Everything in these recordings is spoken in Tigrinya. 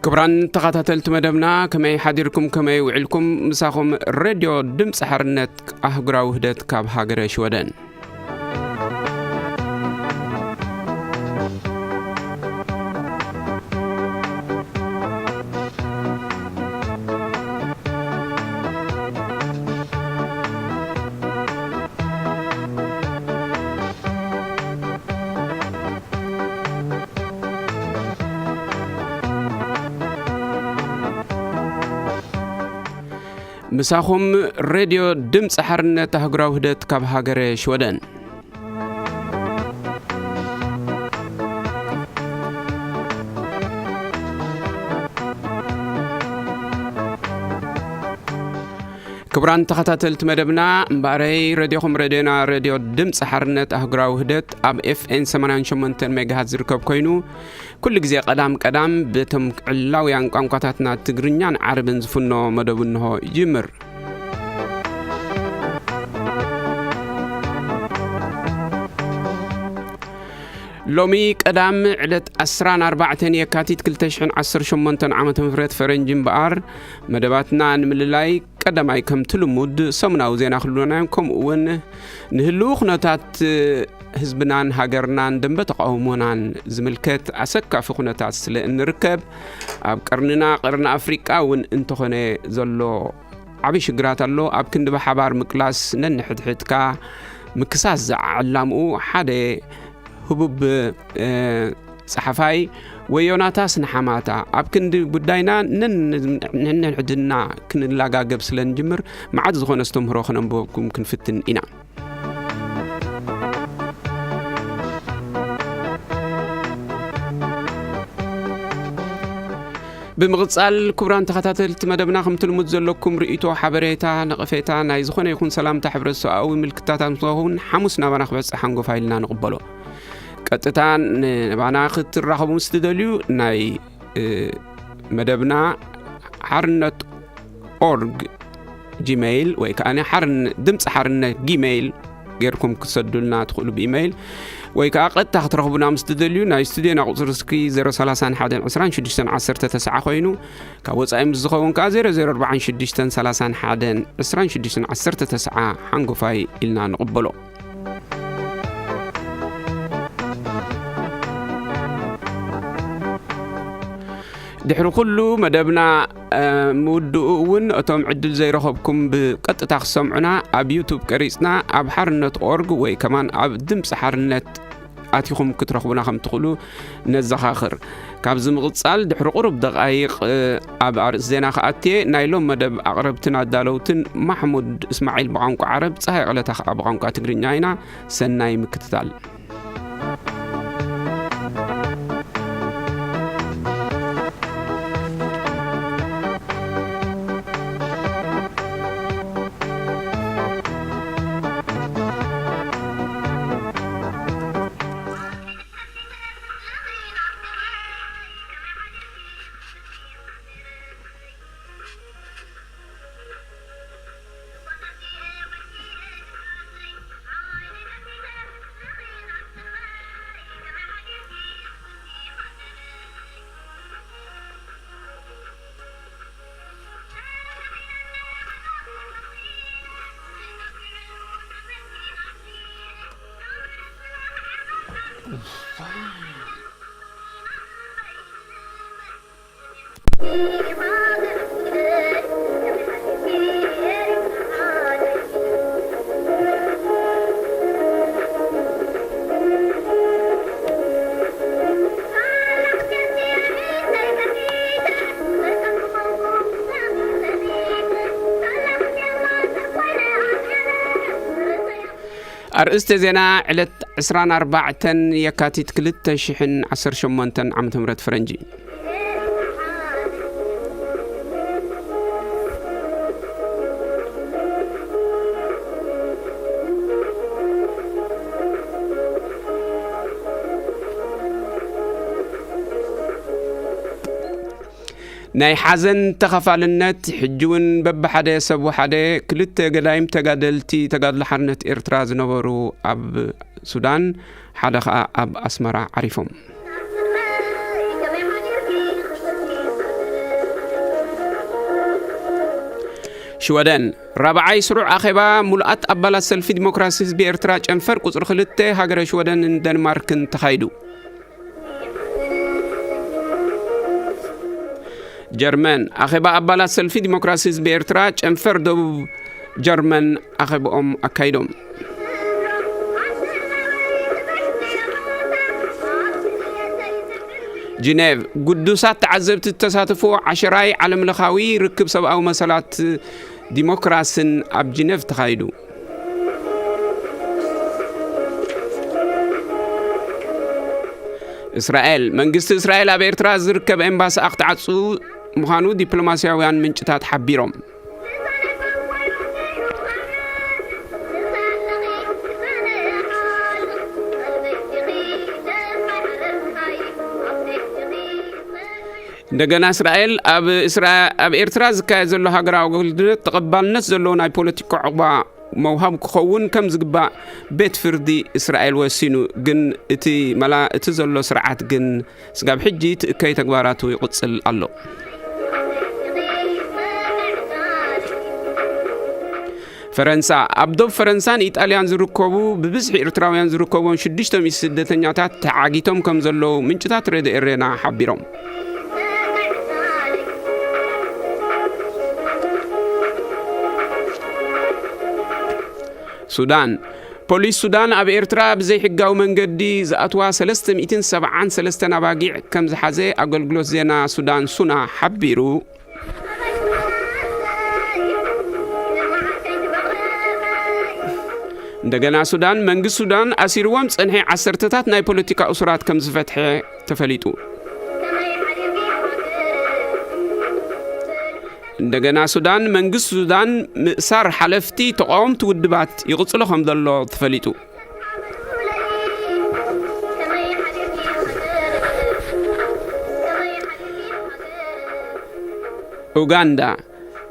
ክቡራን ተኸታተልቲ መደብና፣ ከመይ ሓዲርኩም፣ ከመይ ውዒልኩም? ምሳኹም ሬድዮ ድምፂ ሓርነት ኣህጉራዊ ውህደት ካብ ሃገረ ሽወደን። ምሳኹም ሬድዮ ድምፂ ሓርነት ኣህጉራዊ ውህደት ካብ ሃገረ ሽወደን። ክቡራን ተኸታተልቲ መደብና፣ እምበኣረይ ሬድዮኹም ሬድዮና ሬድዮ ድምፂ ሓርነት ኣህጉራዊ ውህደት ኣብ ኤፍኤን ሰማንያን ሸሞንተን ሜጋሃት ዝርከብ ኮይኑ፣ ኩሉ ግዜ ቀዳም ቀዳም በቶም ዕላውያን ቋንቋታትና ትግርኛን ዓረብን ዝፍኖ መደቡ እንሆ ይጅምር። ሎሚ ቀዳም ዕለት ዕስራን ኣርባዕተን የካቲት ክልተ ሽሕን ዓሰርተ ሸሞንተን ዓመተ ምህረት ፈረንጂ እምበኣር፣ መደባትና ንምልላይ ቀዳማይ ከምቲ ልሙድ ሰሙናዊ ዜና ክህልወና እዮም። ከምኡ እውን ንህልው ኩነታት ህዝብናን ሃገርናን ደንበ ተቃውሞናን ዝምልከት ኣሰካፊ ኩነታት ስለ እንርከብ፣ ኣብ ቀርንና፣ ቀርኒ ኣፍሪቃ እውን እንተኾነ ዘሎ ዓቢ ሽግራት ኣሎ። ኣብ ክንዲ ብሓባር ምቅላስ ነንሕድሕድካ ምክሳስ ዝዓላምኡ ሓደ ህቡብ፣ እ፣ ጸሓፋይ ወዮናታስ ንሓማታ ኣብ ክንዲ ጉዳይና ነን-፣ ነንሕድና ክንላጋገብ ስለ እንጅምር፣ መዓት ዝኾነ ኣስተምህሮ ከነንብበኩም ክንፍትን ኢና። ብምቕጻል፣ ክቡራን ተኸታተልቲ መደብና፣ ከምቲ ልሙድ ዘለኩም ርእይቶ፣ ሓበሬታ፣ ነቐፌታ፣ ናይ ዝኾነ ይኹን ሰላምታ ሕብረተሰብኣዊ ምልክታታት ምስ ኸውን፣ ሓሙስ ናባና ክበጽሕ ሓንጎፋይ ኢልና ንቕበሎ። ቀጥታ ንባና ክትራኸቡ ምስ ትደልዩ፣ ናይ፣ እ፣ መደብና ሓርነት ኦርግ ጂሜይል ወይ ከኣ ሓርን-፣ ድምፂ ሓርነት ጊሜይል ጌርኩም ክትሰዱልና ትኽእሉ ብኢሜይል፣ ወይ ከኣ ቀጥታ ክትረኽቡና ምስ ትደልዩ፣ ናይ ስቱድዮና ቁጽሪ ስልኪ ዜሮ ሰላሳን ሓደን ዕስራን ሽዱሽተን ዓሰርተ ተስዓ ኮይኑ፣ ካብ ወጻኢ ምስ ዝኸውን ከኣ ዜሮ ዜሮ ኣርባዓን ሽዱሽተን ሰላሳን ሓደን ዕስራን ሽዱሽተን ዓሰርተ ተስዓ ሓንጎፋይ ኢልና ንቕበሎ። ድሕሪ ኩሉ መደብና፣ እ፣ ምውድኡ እውን፣ እቶም ዕድል ዘይረኸብኩም ብቀጥታ ክሰምዑና ኣብ ዩቱብ ቀሪጽና ኣብ ሓርነት ኦርግ ወይ ከማን ኣብ ድምፂ ሓርነት ኣቲኹም ክትረኽቡና ከም ትኽእሉ ነዘኻኽር። ካብዚ ምቕጻል፣ ድሕሪ ቁሩብ ደቓይቕ፣ እ፣ ኣብ ኣርእስቲ ዜና ክኣትየ፣ ናይ ሎም መደብ ኣቕረብትን ኣዳለውትን ማሕሙድ እስማዒል ብቋንቋ ዓረብ፣ ጸሃይ ቐለታ ከኣ ብቋንቋ ትግርኛ ኢና። ሰናይ ምክትታል። ኣርእስተ ዜና ዕለት ዕስራን ኣርባዕተን የካቲት ክልተ ሽሕን ዓሰርተ ሸሞንተን ዓመተ ምህረት ፈረንጂ። ናይ ሓዘን ተኸፋልነት፣ ሕጂ እውን በብሓደ ሰብ ወሓደ ክልተ ገዳይም ተጋደልቲ ተጋድሎ ሓርነት ኤርትራ ዝነበሩ ኣብ ሱዳን፣ ሓደ ኸኣ ኣብ ኣስመራ ዓሪፎም። ሽወደን፣ ራብዓይ ስሩዕ ኣኼባ ሙሉኣት ኣባላት ሰልፊ ዲሞክራሲ ህዝቢ ኤርትራ ጨንፈር ቁጽሪ ክልተ ሃገረ ሽወደንን ደንማርክን ተኻይዱ። ጀርመን፣ ኣኼባ ኣባላት ሰልፊ ዲሞክራሲ ህዝቢ ኤርትራ ጨንፈር ደቡብ ጀርመን ኣኼባኦም ኣካይዶም። ጂኔቭ፣ ግዱሳት ተዓዘብቲ ዝተሳተፍዎ ዓሸራይ ዓለምለኻዊ ርክብ ሰብኣዊ መሰላት ዲሞክራስን ኣብ ጂኔቭ ተኻይዱ። እስራኤል፣ መንግስቲ እስራኤል ኣብ ኤርትራ ዝርከብ ኤምባሲ ክትዓጹ ምዃኑ ዲፕሎማስያውያን ምንጭታት ሓቢሮም። እንደገና እስራኤል ኣብ እስራ-፣ ኣብ ኤርትራ ዝካየድ ዘሎ ሃገራዊ ኣገልግሎት ተቐባልነት ዘለዎ ናይ ፖለቲካ ዕቑባ መውሃብ ክኸውን ከም ዝግባእ ቤት ፍርዲ እስራኤል ወሲኑ። ግን እቲ መላ-፣ እቲ ዘሎ ስርዓት ግን ስጋብ ሕጂ እቲ እከይ ተግባራቱ ይቕጽል ኣሎ። ፈረንሳ፣ ኣብ ዶብ ፈረንሳን ኢጣልያን ዝርከቡ ብብዝሒ ኤርትራውያን ዝርከቦም ሽዱሽተ ሚእቲ ስደተኛታት ተዓጊቶም ከም ዘለዉ ምንጭታት ሬድዮ ኤሬና ሓቢሮም። ሱዳን፣ ፖሊስ ሱዳን ኣብ ኤርትራ ብዘይሕጋዊ መንገዲ ዝኣትዋ ሰለስተ ሚእትን ሰብዓን ሰለስተን ኣባጊዕ ከም ዝሓዘ ኣገልግሎት ዜና ሱዳን ሱና ሓቢሩ። እንደገና ሱዳን፣ መንግስቲ ሱዳን ኣሲርዎም ጸንሐ ዓሰርተታት ናይ ፖለቲካ እሱራት ከም ዝፈትሐ ተፈሊጡ። እንደገና ሱዳን፣ መንግስቲ ሱዳን ምእሳር ሓለፍቲ ተቃወምቲ ውድባት ይቕጽሎ ከም ዘሎ ተፈሊጡ። ኡጋንዳ፣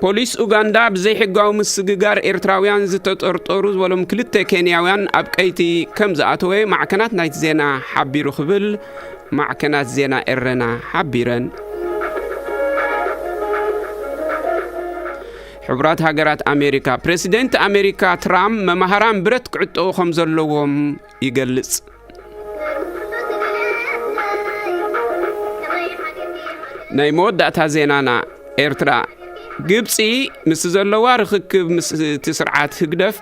ፖሊስ ኡጋንዳ ብዘይሕጋዊ ምስግጋር ኤርትራውያን ዝተጠርጠሩ ዝበሎም ክልተ ኬንያውያን ኣብ ቀይቲ ከም ዝኣተወ ማዕከናት ናይቲ ዜና ሓቢሩ ክብል ማዕከናት ዜና ኤረና ሓቢረን። ሕቡራት ሃገራት ኣሜሪካ፣ ፕሬዚደንት ኣሜሪካ ትራምፕ መማህራን ብረት ክዕጠቑ ከም ዘለዎም ይገልጽ። ናይ መወዳእታ ዜናና፣ ኤርትራ፣ ግብጺ ምስ ዘለዋ ርኽክብ ምስ እቲ ስርዓት ህግደፍ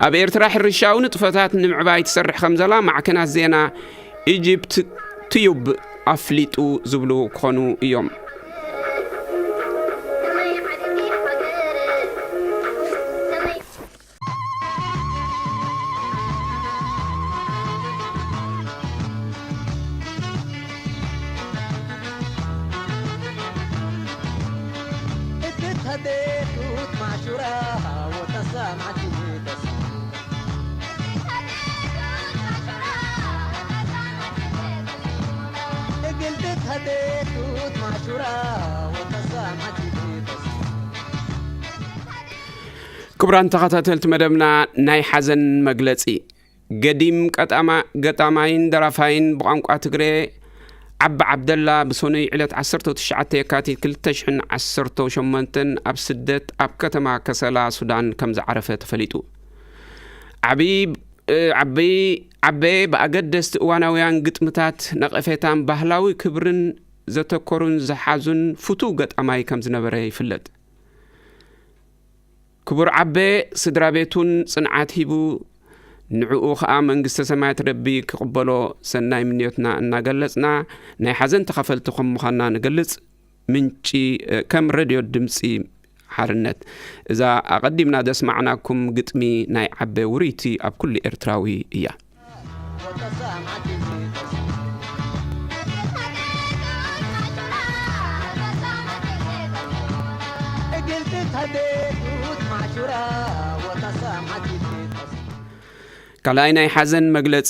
ኣብ ኤርትራ ሕርሻዊ ንጥፈታት ንምዕባይ ትሰርሕ ከም ዘላ ማዕከናት ዜና ኢጅፕት ትዩብ ኣፍሊጡ ዝብሉ ክኾኑ እዮም። ክቡራን ተኸታተልቲ መደብና፣ ናይ ሓዘን መግለጺ። ገዲም ቀጣማ-፣ ገጣማይን ደራፋይን ብቋንቋ ትግረ ዓቢ ዓብደላ ብሰኑይ ዕለት ዓሰርተ ትሽዓተ የካቲት ክልተ ሽሕን ዓሰርተ ሸሞንተን ኣብ ስደት ኣብ ከተማ ከሰላ ሱዳን ከም ዝዓረፈ ተፈሊጡ። ዓቢ፣ እ፣ ዓቢ፣ ዓበ ብኣገደስቲ እዋናውያን ግጥምታት፣ ነቐፌታን ባህላዊ ክብርን ዘተኮሩን ዝሓዙን ፍቱው ገጣማይ ከም ዝነበረ ይፍለጥ። ክቡር ዓበ ስድራ ቤቱን ጽንዓት ሂቡ፣ ንዕኡ ኸኣ መንግስተ ሰማያት ረቢ ክቕበሎ ሰናይ ምንዮትና እናገለጽና፣ ናይ ሓዘን ተኻፈልቲ ከም ምዃንና ንገልጽ። ምንጪ፣ እ፣ ከም ሬድዮ ድምጺ ሓርነት። እዛ ኣቐዲምና ዘስማዕናኩም ግጥሚ ናይ ዓበ ውርይቲ ኣብ ኩሉ ኤርትራዊ እያ። ካልኣይ ናይ ሓዘን መግለጺ።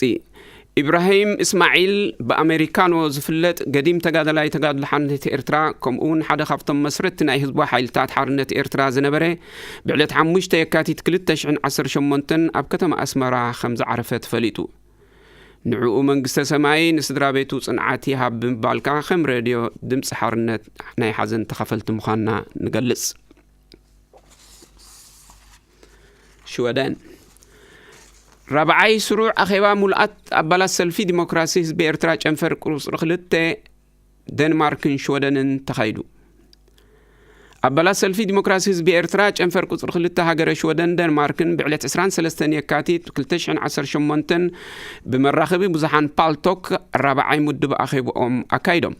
ኢብራሂም እስማዒል፣ ብኣሜሪካኖ ዝፍለጥ ገዲም ተጋዳላይ ተጋድሎ ሓርነት ኤርትራ፣ ከምኡ እውን ሓደ ካብቶም መስረትቲ ናይ ህዝባዊ ሓይልታት ሓርነት ኤርትራ ዝነበረ፣ ብዕለት ሓሙሽተ የካቲት ክልተ ሽሕን ዓሰርተ ሸሞንተን ኣብ ከተማ ኣስመራ ከም ዝዓረፈ ተፈሊጡ። ንዕኡ መንግስተ ሰማይ፣ ንስድራ ቤቱ ጽንዓት ይሃብ ብምባል ከኣ ከም ሬድዮ ድምጺ ሓርነት ናይ ሓዘን ተኻፈልቲ ምዃንና ንገልጽ። ሽወደን። ራብዓይ ስሩዕ ኣኼባ ሙሉኣት ኣባላት ሰልፊ ዲሞክራሲ ህዝቢ ኤርትራ ጨንፈር ቁጽሪ ክልተ ደንማርክን ሽወደንን ተኻይዱ። ኣባላት ሰልፊ ዲሞክራሲ ህዝቢ ኤርትራ ጨንፈር ቁጽሪ ክልተ ሃገረ ሽወደን ደንማርክን ብዕለት ዕስራን ሰለስተን የካቲት ክልተ ሽሕን ዓሰርተ ሸሞንተን ብመራኸቢ ብዙሓን ፓልቶክ ራብዓይ ምድብ ኣኼብኦም ኣካይዶም።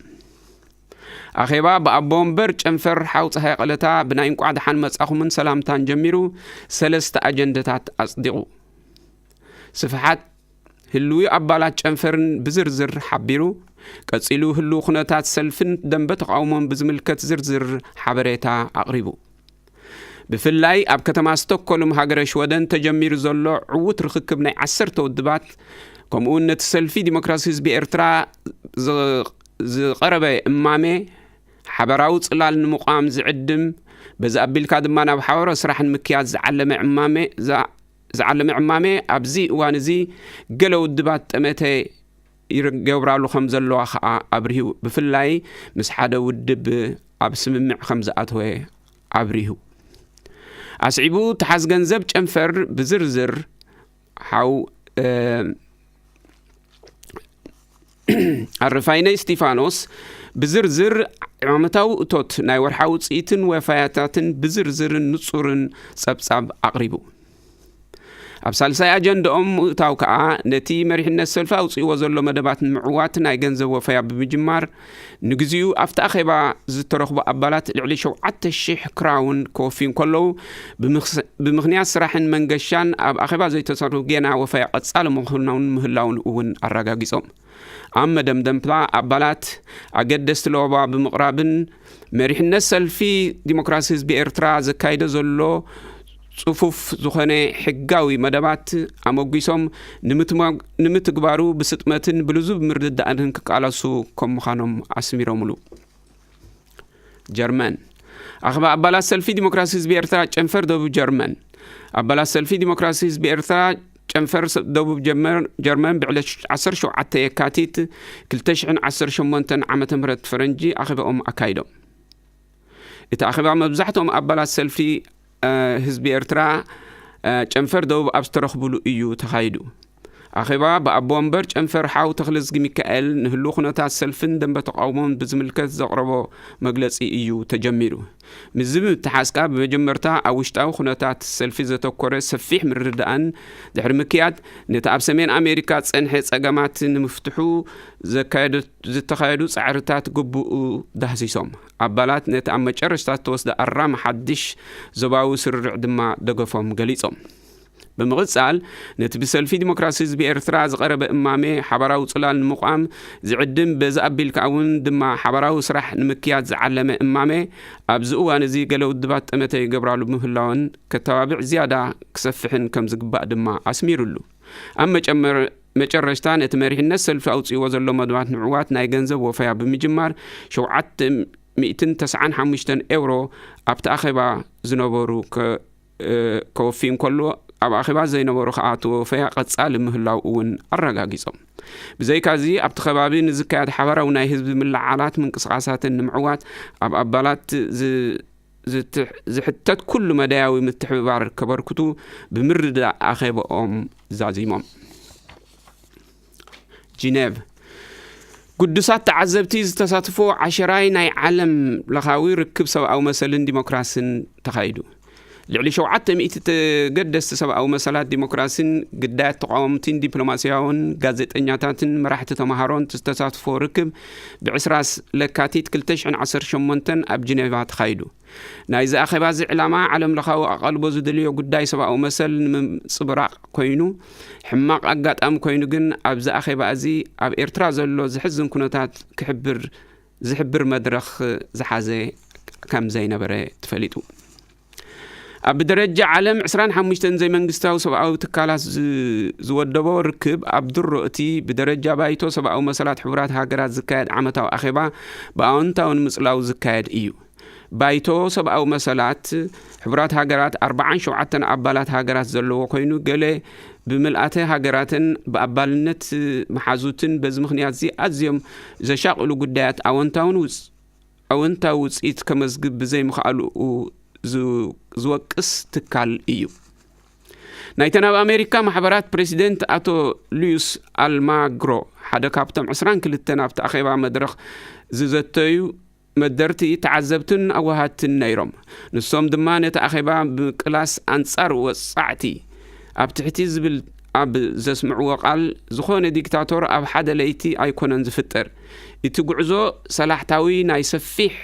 ኣኼባ ብኣቦ ወንበር ጨንፈር ሓው ጸሃየ ቀለታ ብናይ እንቋዕ ደሓን መጻኹምን ሰላምታን ጀሚሩ ሰለስተ ኣጀንዳታት ኣጽዲቑ። ስፍሓት ህልዊ ኣባላት ጨንፈርን ብዝርዝር ሓቢሩ። ቀጺሉ ህልው ኩነታት ሰልፍን ደንበ ተቓውሞን ብዝምልከት ዝርዝር ሓበሬታ ኣቕሪቡ። ብፍላይ ኣብ ከተማ ስቶክሆልም ሃገረ ሽወደን ተጀሚሩ ዘሎ ዕዉት ርኽክብ ናይ ዓሰርተ ውድባት፣ ከምኡውን ነቲ ሰልፊ ዲሞክራሲ ህዝቢ ኤርትራ ዝ-፣ ዝቐረበ እማሜ፣ ሓበራዊ ጽላል ንምቋም ዝዕድም፣ በዚ ኣቢልካ ድማ ናብ ሓበራዊ ስራሕ ንምክያድ ዝዓለመ ዕማሜ፣ ዝዓ-፣ ዝዓለመ ዕማሜ ኣብዚ እዋን እዚ ገለ ውድባት ጠመተ ይገብራሉ ከም ዘለዋ ከኣ ኣብሪሁ። ብፍላይ ምስ ሓደ ውድብ ኣብ ስምምዕ ከም ዝኣተወ ኣብሪሁ። ኣስዒቡ፣ ተሓዝ ገንዘብ ጨንፈር ብዝርዝር ሓው፣ እ፣ ኣረፋይነ እስቲፋኖስ ብዝርዝር ዓመታዊ እቶት ናይ ወርሓዊ ውጽኢትን ወፋያታትን ብዝርዝርን ንጹርን ጸብጻብ ኣቕሪቡ። ኣብ ሳልሳይ ኣጀንዳኦም ምእታው ከኣ ነቲ መሪሕነት ሰልፊ ኣውጺእዎ ዘሎ መደባት ንምዕዋት ናይ ገንዘብ ወፈያ ብምጅማር፣ ንግዚኡ ኣብቲ ኣኼባ ዝተረኽቡ ኣባላት ልዕሊ ሸውዓተ ሽሕ ክራውን ክወፍዩ እንከለዉ፣ ብምኽስ-፣ ብምኽንያት ስራሕን መንገሻን ኣብ ኣኼባ ዘይተሳተፉ ጌና ወፈያ ቀጻሊ ምዃኖምን ምህላውን እውን ኣረጋጊጾም። ኣብ መደምደምታ ኣባላት ኣገደስቲ ለበዋ ብምቕራብን መሪሕነት ሰልፊ ዲሞክራሲ ህዝቢ ኤርትራ ዘካይዶ ዘሎ ጽፉፍ ዝኾነ ሕጋዊ መደባት ኣመጒሶም፣ ንምትማ-፣ ንምትግባሩ ብስጥመትን ብልዙብ ምርድዳእን ክቃለሱ ከም ምዃኖም ኣስሚሮምሉ። ጀርመን። ኣኼባ ኣባላት ሰልፊ ዲሞክራሲ ህዝቢ ኤርትራ ጨንፈር ደቡብ ጀርመን። ኣባላት ሰልፊ ዲሞክራሲ ህዝቢ ኤርትራ ጨንፈር ስ-፣ ደቡብ ጀመር-፣ ጀርመን ብዕለት ዓሰርተ ሸውዓተ የካቲት ክልተ ሽሕን ዓሰርተ ሸሞንተን ዓመተ ምህረት ፈረንጂ ኣኼባኦም ኣካይዶም። እቲ ኣኼባ መብዛሕትኦም ኣባላት ሰልፊ፣ እ፣ ህዝቢ ኤርትራ፣ እ፣ ጨንፈር ደቡብ ኣብ ዝተረኽብሉ እዩ ተኻይዱ። ኣኼባ ብኣቦ ወንበር ጨንፈር ሓው ተኽለዝጊ ሚካኤል ንህሉ ኩነታት ሰልፍን ደንበ ተቃውሞን ብዝምልከት ዘቕረቦ መግለጺ እዩ ተጀሚሩ። ምስዚ ብምትሓዝ ከኣ ብመጀመርታ ኣብ ውሽጣዊ ኩነታት ሰልፊ ዘተኮረ ሰፊሕ ምርድዳእን ድሕሪ ምክያድ ነቲ ኣብ ሰሜን ኣሜሪካ ዝጸንሐ ጸገማት ንምፍትሑ ዘካየዱ፣ ዝተኻየዱ ጻዕርታት ግቡኡ ዳህሲሶም። ኣባላት ነቲ ኣብ መጨረሽታ ዝተወስደ ኣራሚ ሓድሽ ዞባዊ ስርርዕ ድማ ደገፎም ገሊጾም። ብምቕጻል፣ ነቲ ብሰልፊ ዲሞክራሲ ህዝቢ ኤርትራ ዝቐረበ እማሜ ሓባራዊ ጽላል ንምቋም ዝዕድም፣ በዚ ኣቢልካ እውን ድማ ሓባራዊ ስራሕ ንምክያድ ዝዓለመ እማሜ፣ ኣብዚ እዋን እዚ ገለ ውድባት ጠመተ ይገብራሉ ምህላወን ከተባብዕ ዝያዳ ክሰፍሕን ከም ዝግባእ ድማ ኣስሚሩሉ። ኣብ መጨመር-፣ መጨረሽታ፣ ነቲ መሪሕነት ሰልፊ ኣውጺእዎ ዘሎ መደባት ንምዕዋት ናይ ገንዘብ ወፈያ ብምጅማር፣ ሸውዓተ ሚእትን ተስዓን ሓሙሽተን ኤውሮ ኣብቲ ኣኼባ ዝነበሩ ከ-፣ እ፣ ከወፊ እንከሎ፣ ኣብ ኣኼባ ዘይነበሩ ከኣ እቲ ወፈያ ቀጻሊ ምህላው እውን ኣረጋጊጾም። ብዘይካዚ፣ ኣብቲ ከባቢ ንዝካየድ ሓባራዊ ናይ ህዝቢ ምልዓላት ምንቅስቓሳትን ንምዕዋት ኣብ ኣባላት ዝ-፣ ዝት-፣ ዝሕተት ኩሉ መዳያዊ ምትሕብባር ከበርክቱ ብምርድዳእ ኣኼባኦም ዛዚሞም። ጂኔቭ። ግዱሳት ተዓዘብቲ ዝተሳትፎ ዓሸራይ ናይ ዓለም ለኻዊ ርክብ ሰብኣዊ መሰልን ዲሞክራስን ተኻይዱ። ልዕሊ ሸውዓተ ሚእቲ ተገደስቲ ሰብኣዊ መሰላት ዲሞክራሲን ግዳያት ተቃወምቲን ዲፕሎማስያውን ጋዜጠኛታትን መራሕቲ ተማሃሮን ዝተሳትፎ ርክብ ብዕስራ ለካቲት ክልተ ሽሕን ዓሰርተ ሸሞንተን ኣብ ጂኔቫ ተኻይዱ። ናይዚ ኣኼባ እዚ ዕላማ ዓለም ለኻዊ ኣቓልቦ ዝደልዮ ጉዳይ ሰብኣዊ መሰል ንምንጽብራቕ ኮይኑ፣ ሕማቕ ኣጋጣሚ ኮይኑ ግን ኣብዚ ኣኼባ እዚ ኣብ ኤርትራ ዘሎ ዝሕዝን ኩነታት ክሕብር፣ ዝሕብር መድረኽ ዝሓዘ ከም ዘይነበረ ተፈሊጡ። ኣብ ብደረጃ ዓለም ዕስራን ሓሙሽተን ዘይመንግስታዊ ሰብኣዊ ትካላት ዝ-፣ ዝወደቦ ርክብ ኣብ ድሮ እቲ ብደረጃ ባይቶ ሰብኣዊ መሰላት ሕቡራት ሃገራት ዝካየድ ዓመታዊ ኣኼባ ብኣወንታዊ ንምጽላው ዝካየድ እዩ። ባይቶ ሰብኣዊ መሰላት ሕቡራት ሃገራት ኣርባዓን ሸውዓተን ኣባላት ሃገራት ዘለዎ ኮይኑ፣ ገለ ብምልኣተ ሃገራትን ብኣባልነት መሓዙትን በዚ ምኽንያት እዚ ኣዝዮም ዘሻቕሉ ጉዳያት ኣወንታውን ውጽ-፣ ኣወንታዊ ውጽኢት ከመዝግብ ብዘይምኽኣሉ ዝ-፣ ዝወቅስ ትካል እዩ። ናይተን ኣብ ኣሜሪካ ማሕበራት ፕሬዚደንት ኣቶ ሉዩስ ኣልማግሮ ሓደ ካብቶም ዕስራን ክልተን ኣብቲ ኣኼባ መድረኽ ዝዘተዩ መደርቲ፣ ተዓዘብትን ኣወሃድትን ነይሮም። ንሶም ድማ ነቲ ኣኼባ ብምቅላስ ኣንጻር ወጻዕቲ ኣብ ትሕቲ ዝብል ኣብ ዘስምዕዎ ቃል፣ ዝኾነ ዲክታቶር ኣብ ሓደ ለይቲ ኣይኮነን ዝፍጠር። እቲ ጉዕዞ ሰላሕታዊ ናይ ሰፊሕ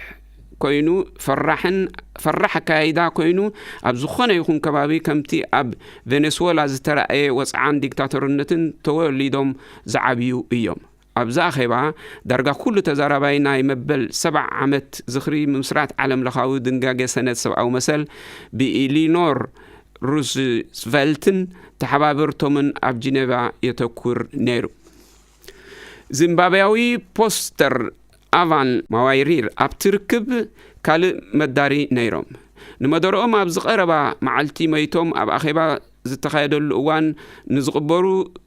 ኮይኑ ፈራሕን ፈራሕ ኣካያይዳ ኮይኑ፣ ኣብ ዝኾነ ይኹን ከባቢ ከምቲ ኣብ ቬኔስወላ ዝተራእየ ወጽዓን ዲክታቶርነትን ተወሊዶም ዝዓብዩ እዮም። ኣብዚ ኣኼባ ዳርጋ ኩሉ ተዛራባይ ናይ መበል ሰብዓ ዓመት ዝኽሪ ምምስራት ዓለም ለኻዊ ድንጋጌ ሰነድ ሰብኣዊ መሰል ብኢሊኖር ሩዝቨልትን ተሓባበርቶምን ኣብ ጂኔቫ የተኩር ነይሩ። ዚምባብያዊ ፖስተር ኣቫን ማዋይሪር ኣብቲ ርክብ ካልእ መዳሪ ነይሮም። ንመደረኦም ኣብዚ ቀረባ መዓልቲ መይቶም ኣብ ኣኼባ ዝተኻየደሉ እዋን ንዝቕበሩ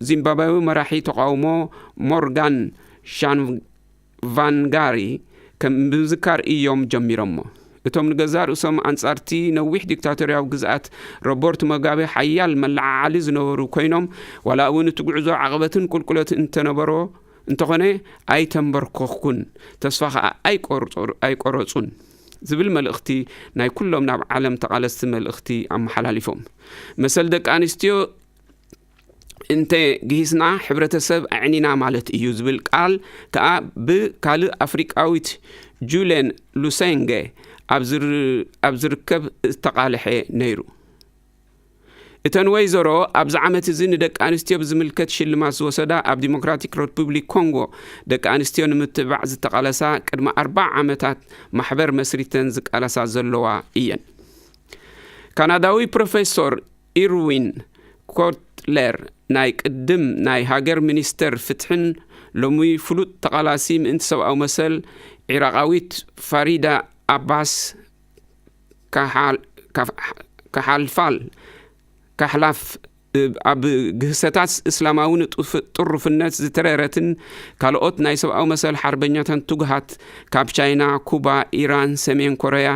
ዚምባብያዊ መራሒ ተቃውሞ ሞርጋን ሻንቫንጋሪ ከም ብምዝካር እዮም ጀሚሮሞ። እቶም ንገዛእ ርእሶም ኣንጻርቲ ነዊሕ ዲክታቶርያዊ ግዝኣት ሮበርት መጋቤ ሓያል መለዓዓሊ ዝነበሩ ኮይኖም፣ ዋላ እውን እቲ ጉዕዞ ዓቐበትን ቁልቁለት እንተነበሮ፣ እንተኾነ ኣይተንበርከኽኩን፣ ተስፋ ኸኣ ኣይቆርጾ-፣ ኣይቆረጹን ዝብል መልእኽቲ ናይ ኩሎም ናብ ዓለም ተቓለስቲ መልእኽቲ ኣመሓላሊፎም። መሰል ደቂ ኣንስትዮ እንተ ግሂስና ሕብረተሰብ ኣዕኒና ማለት እዩ ዝብል ቃል ከኣ ብካልእ ኣፍሪቃዊት ጁሌን ሉሴንገ ኣብ ዝር-፣ ኣብ ዝርከብ ዝተቓልሐ ነይሩ። እተን ወይዘሮ ኣብዚ ዓመት እዚ ንደቂ ኣንስትዮ ብዝምልከት ሽልማት ዝወሰዳ ኣብ ዲሞክራቲክ ሪፑብሊክ ኮንጎ ደቂ ኣንስትዮ ንምትብባዕ ዝተቓለሳ ቅድሚ ኣርባዓ ዓመታት ማሕበር መስሪተን ዝቃለሳ ዘለዋ እየን። ካናዳዊ ፕሮፌሶር ኢርዊን ኮትለር ናይ ቅድም ናይ ሃገር ሚኒስተር ፍትሕን ሎሚ ፍሉጥ ተቓላሲ ምእንቲ ሰብኣዊ መሰል ዒራቓዊት ፋሪዳ ኣባስ ካሓል-፣ ካፍ-፣ ካሓልፋል፣ ካሕላፍ፣ ኣብ ግህሰታት እስላማዊ ንጡፍ-፣ ጥሩፍነት ዝተረረትን ካልኦት ናይ ሰብኣዊ መሰል ሓርበኛታን ትጉሃት ካብ ቻይና፣ ኩባ፣ ኢራን፣ ሰሜን ኮረያ፣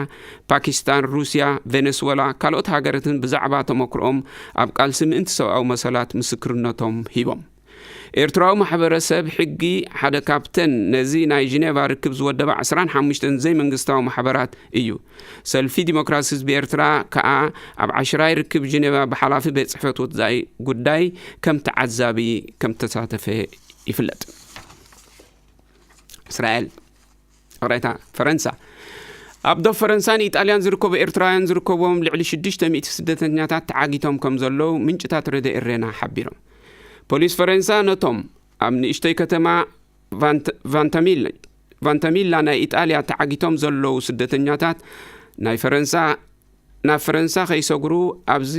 ፓኪስታን፣ ሩስያ፣ ቬነስወላ፣ ካልኦት ሃገራትን ብዛዕባ ተመክሮኦም ኣብ ቃልሲ ምእንቲ ሰብኣዊ መሰላት ምስክርነቶም ሂቦም። ኤርትራዊ ማሕበረሰብ ሕጊ ሓደ ካብተን ነዚ ናይ ጂኔቫ ርክብ ዝወደባ ዕስራን ሓሙሽተን ዘይመንግስታዊ ማሕበራት እዩ። ሰልፊ ዲሞክራሲ ህዝቢ ኤርትራ ከኣ ኣብ ዓሽራይ ርክብ ጂኔቫ ብሓላፊ ቤት ጽሕፈት ወጻኢ ጉዳይ ከም ተዓዛቢ ከም ተሳተፈ ይፍለጥ። እስራኤል፣ ይቕሬታ፣ ፈረንሳ። ኣብ ዶብ ፈረንሳን ኢጣልያን ዝርከቡ ኤርትራውያን ዝርከብዎም ልዕሊ ሽዱሽተ ሚእቲ ስደተኛታት ተዓጊቶም ከም ዘለዉ ምንጭታት ረድኤ ኤሬና ሓቢሮም። ፖሊስ ፈረንሳ ነቶም ኣብ ንእሽተይ ከተማ ቫንተ-፣ ቫንተሚል-፣ ቫንተሚላ ናይ ኢጣልያ ተዓጊቶም ዘለዉ ስደተኛታት ናይ ፈረንሳ፣ ናብ ፈረንሳ ከይሰግሩ ኣብዚ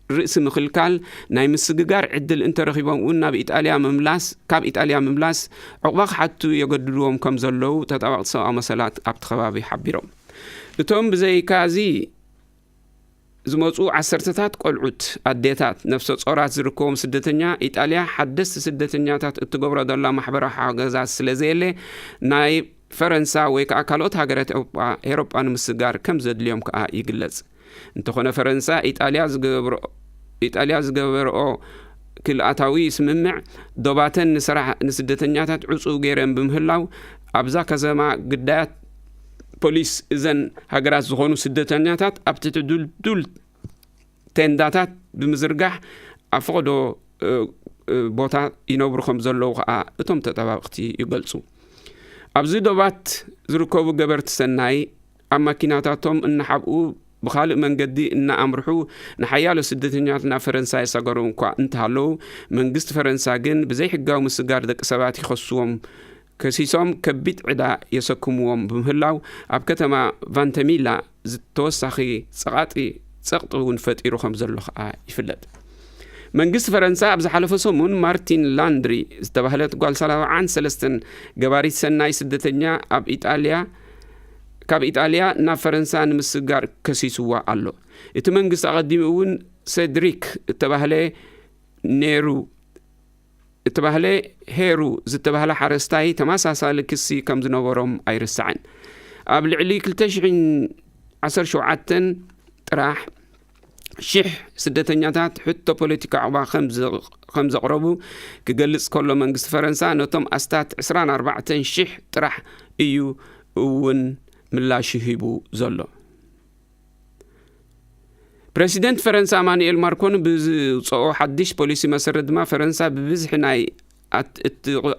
ርእሲ ምኽልካል ናይ ምስግጋር ዕድል እንተረኺቦም እውን ናብ ኢጣልያ ምምላስ፣ ካብ ኢጣልያ ምምላስ ዕቑባ ክሓቱ የገድድዎም ከም ዘለዉ ተጣበቕቲ ሰብኣዊ መሰላት ኣብቲ ከባቢ ሓቢሮም። እቶም ብዘይካዚ ዝመጹ ዓሰርተታት ቆልዑት፣ ኣዴታት፣ ነፍሰ ጾራት ዝርከቦም ስደተኛ፣ ኢጣልያ ሓደስቲ ስደተኛታት እትገብሮ ዘላ ማሕበራዊ ሓገዛት ስለ ዘየለ፣ ናይ ፈረንሳ ወይ ከኣ ካልኦት ሃገራት ኤውሮጳ፣ ኤውሮጳ ንምስጋር ከም ዘድልዮም ከኣ ይግለጽ። እንተኾነ ፈረንሳ፣ ኢጣልያ ዝገብሮ-፣ ኢጣልያ ዝገበርኦ ክልኣታዊ ስምምዕ ዶባተን ንስራሕ-፣ ንስደተኛታት ዕጹው ገይረን ብምህላው፣ ኣብዛ ከተማ ግዳያት ፖሊስ እዘን ሃገራት ዝኾኑ ስደተኛታት ኣብ ትሕቲ ድልዱል ቴንዳታት ብምዝርጋሕ ኣብ ፈቐዶ፣ እ፣ እ፣ ቦታ ይነብሩ ከም ዘለዉ ከኣ እቶም ተጠባብቕቲ ይገልጹ። ኣብዚ ዶባት ዝርከቡ ገበርቲ ሰናይ ኣብ ማኪናታቶም እናሓብኡ ብኻልእ መንገዲ እናኣምርሑ ንሓያሎ ስደተኛታት ናብ ፈረንሳ ይሰገሩ እኳ እንተሃለዉ፣ መንግስቲ ፈረንሳ ግን ብዘይሕጋዊ ምስጋር ደቂ ሰባት ይኸስዎም፣ ከሲሶም ከቢድ ዕዳ የሰክምዎም ብምህላው፣ ኣብ ከተማ ቫንተሚላ ዝ-፣ ተወሳኺ ጸቓጢ ጸቕጢ እውን ፈጢሩ ከም ዘሎ ከኣ ይፍለጥ። መንግስቲ ፈረንሳ ኣብ ዝሓለፈ ሰሙን ማርቲን ላንድሪ ዝተባህለት ጓል ሰላሳን ሰለስተን ገባሪት ሰናይ ስደተኛ ኣብ ኢጣልያ፣ ካብ ኢጣልያ ናብ ፈረንሳ ንምስጋር ከሲስዋ ኣሎ። እቲ መንግስቲ ኣቐዲሙ እውን ሴድሪክ እተባህለ ኔሩ እተባህለ ሄሩ ዝተባህለ ሓረስታይ ተመሳሳሊ ክሲ ከም ዝነበሮም ኣይርሳዕን። ኣብ ልዕሊ ክልተ ሽሕን ዓሰርተ ሸውዓተን ጥራሕ ሽሕ ስደተኛታት ሕቶ ፖለቲካ ዕቑባ ከም ዘቕረቡ ክገልጽ ከሎ፣ መንግስቲ ፈረንሳ ነቶም ኣስታት ዕስራን ኣርባዕተን ሽሕ ጥራሕ እዩ እውን ምላሹ ሂቡ ዘሎ። ፕረሲደንት ፈረንሳ ኣማኑኤል ማርኮን ብዝውፅኦ ሓድሽ ፖሊሲ መሰረት ድማ፣ ፈረንሳ ብብዝሒ ናይ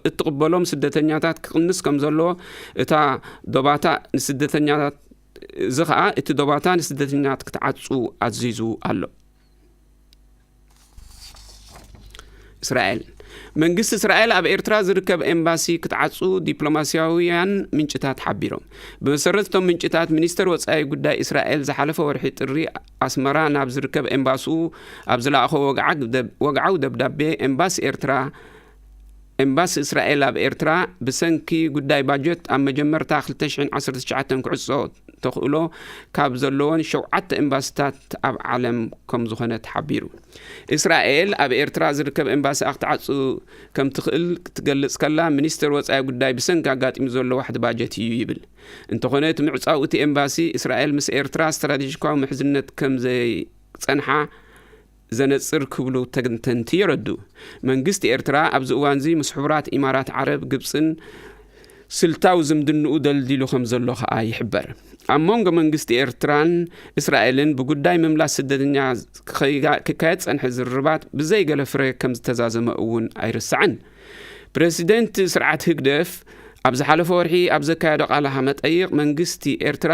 እትቕበሎም ስደተኛታት ክቕንስ ከም ዘለዎ፣ እታ ዶባታ ንስደተኛታት እዚ ኸኣ እቲ ዶባታ ንስደተኛታት ክትዓጹ ኣዚዙ ኣሎ። እስራኤል መንግስቲ እስራኤል ኣብ ኤርትራ ዝርከብ ኤምባሲ ክትዓጹ ዲፕሎማስያውያን ምንጭታት ሓቢሮም። ብመሰረት እቶም ምንጭታት፣ ሚኒስተር ወጻኢ ጉዳይ እስራኤል ዝሓለፈ ወርሒ ጥሪ ኣስመራ ናብ ዝርከብ ኤምባስኡ ኣብ ዝለኣኾ ወግዓዊ ደብዳቤ፣ ኤምባሲ ኤርትራ ኤምባሲ እስራኤል ኣብ ኤርትራ ብሰንኪ ጉዳይ ባጀት ኣብ መጀመርታ ክልተ ሽሕን ዓሰርተ ትሽዓተን ክዕጾ ተኽእሎ ካብ ዘለዎን ሸውዓተ ኤምባሲታት ኣብ ዓለም ከም ዝኾነ ተሓቢሩ። እስራኤል ኣብ ኤርትራ ዝርከብ ኤምባሲ ክትዓጽ ከም ትኽእል ክትገልጽ ከላ፣ ሚኒስተር ወጻኢ ጉዳይ ብሰንኪ ኣጋጢሙ ዘሎ ዋሕዲ ባጀት እዩ ይብል። እንተኾነ እቲ ምዕጻው እቲ ኤምባሲ፣ እስራኤል ምስ ኤርትራ ስትራቴጂካዊ ምሕዝነት ከም ዘይጸንሓ ዘነጽር ክብሉ ተንተንቲ የረዱ። መንግስቲ ኤርትራ ኣብዚ እዋንዚ ምስ ሕቡራት ኢማራት ዓረብ፣ ግብጽን ስልታዊ ዝምድንኡ ደልዲሉ ከም ዘሎ ከኣ ይሕበር። ኣብ መንጎ መንግስቲ ኤርትራን እስራኤልን ብጉዳይ ምምላስ ስደተኛ ክካየድ ጸንሐ ዝርርባት ብዘይ ገለ ፍረ ከም ዝተዛዘመ እውን ኣይርሳዕን። ፕረሲደንት ስርዓት ህግደፍ ኣብ ዝሓለፈ ወርሒ ኣብ ዘካየዶ ቃለ መጠይቕ፣ መንግስቲ ኤርትራ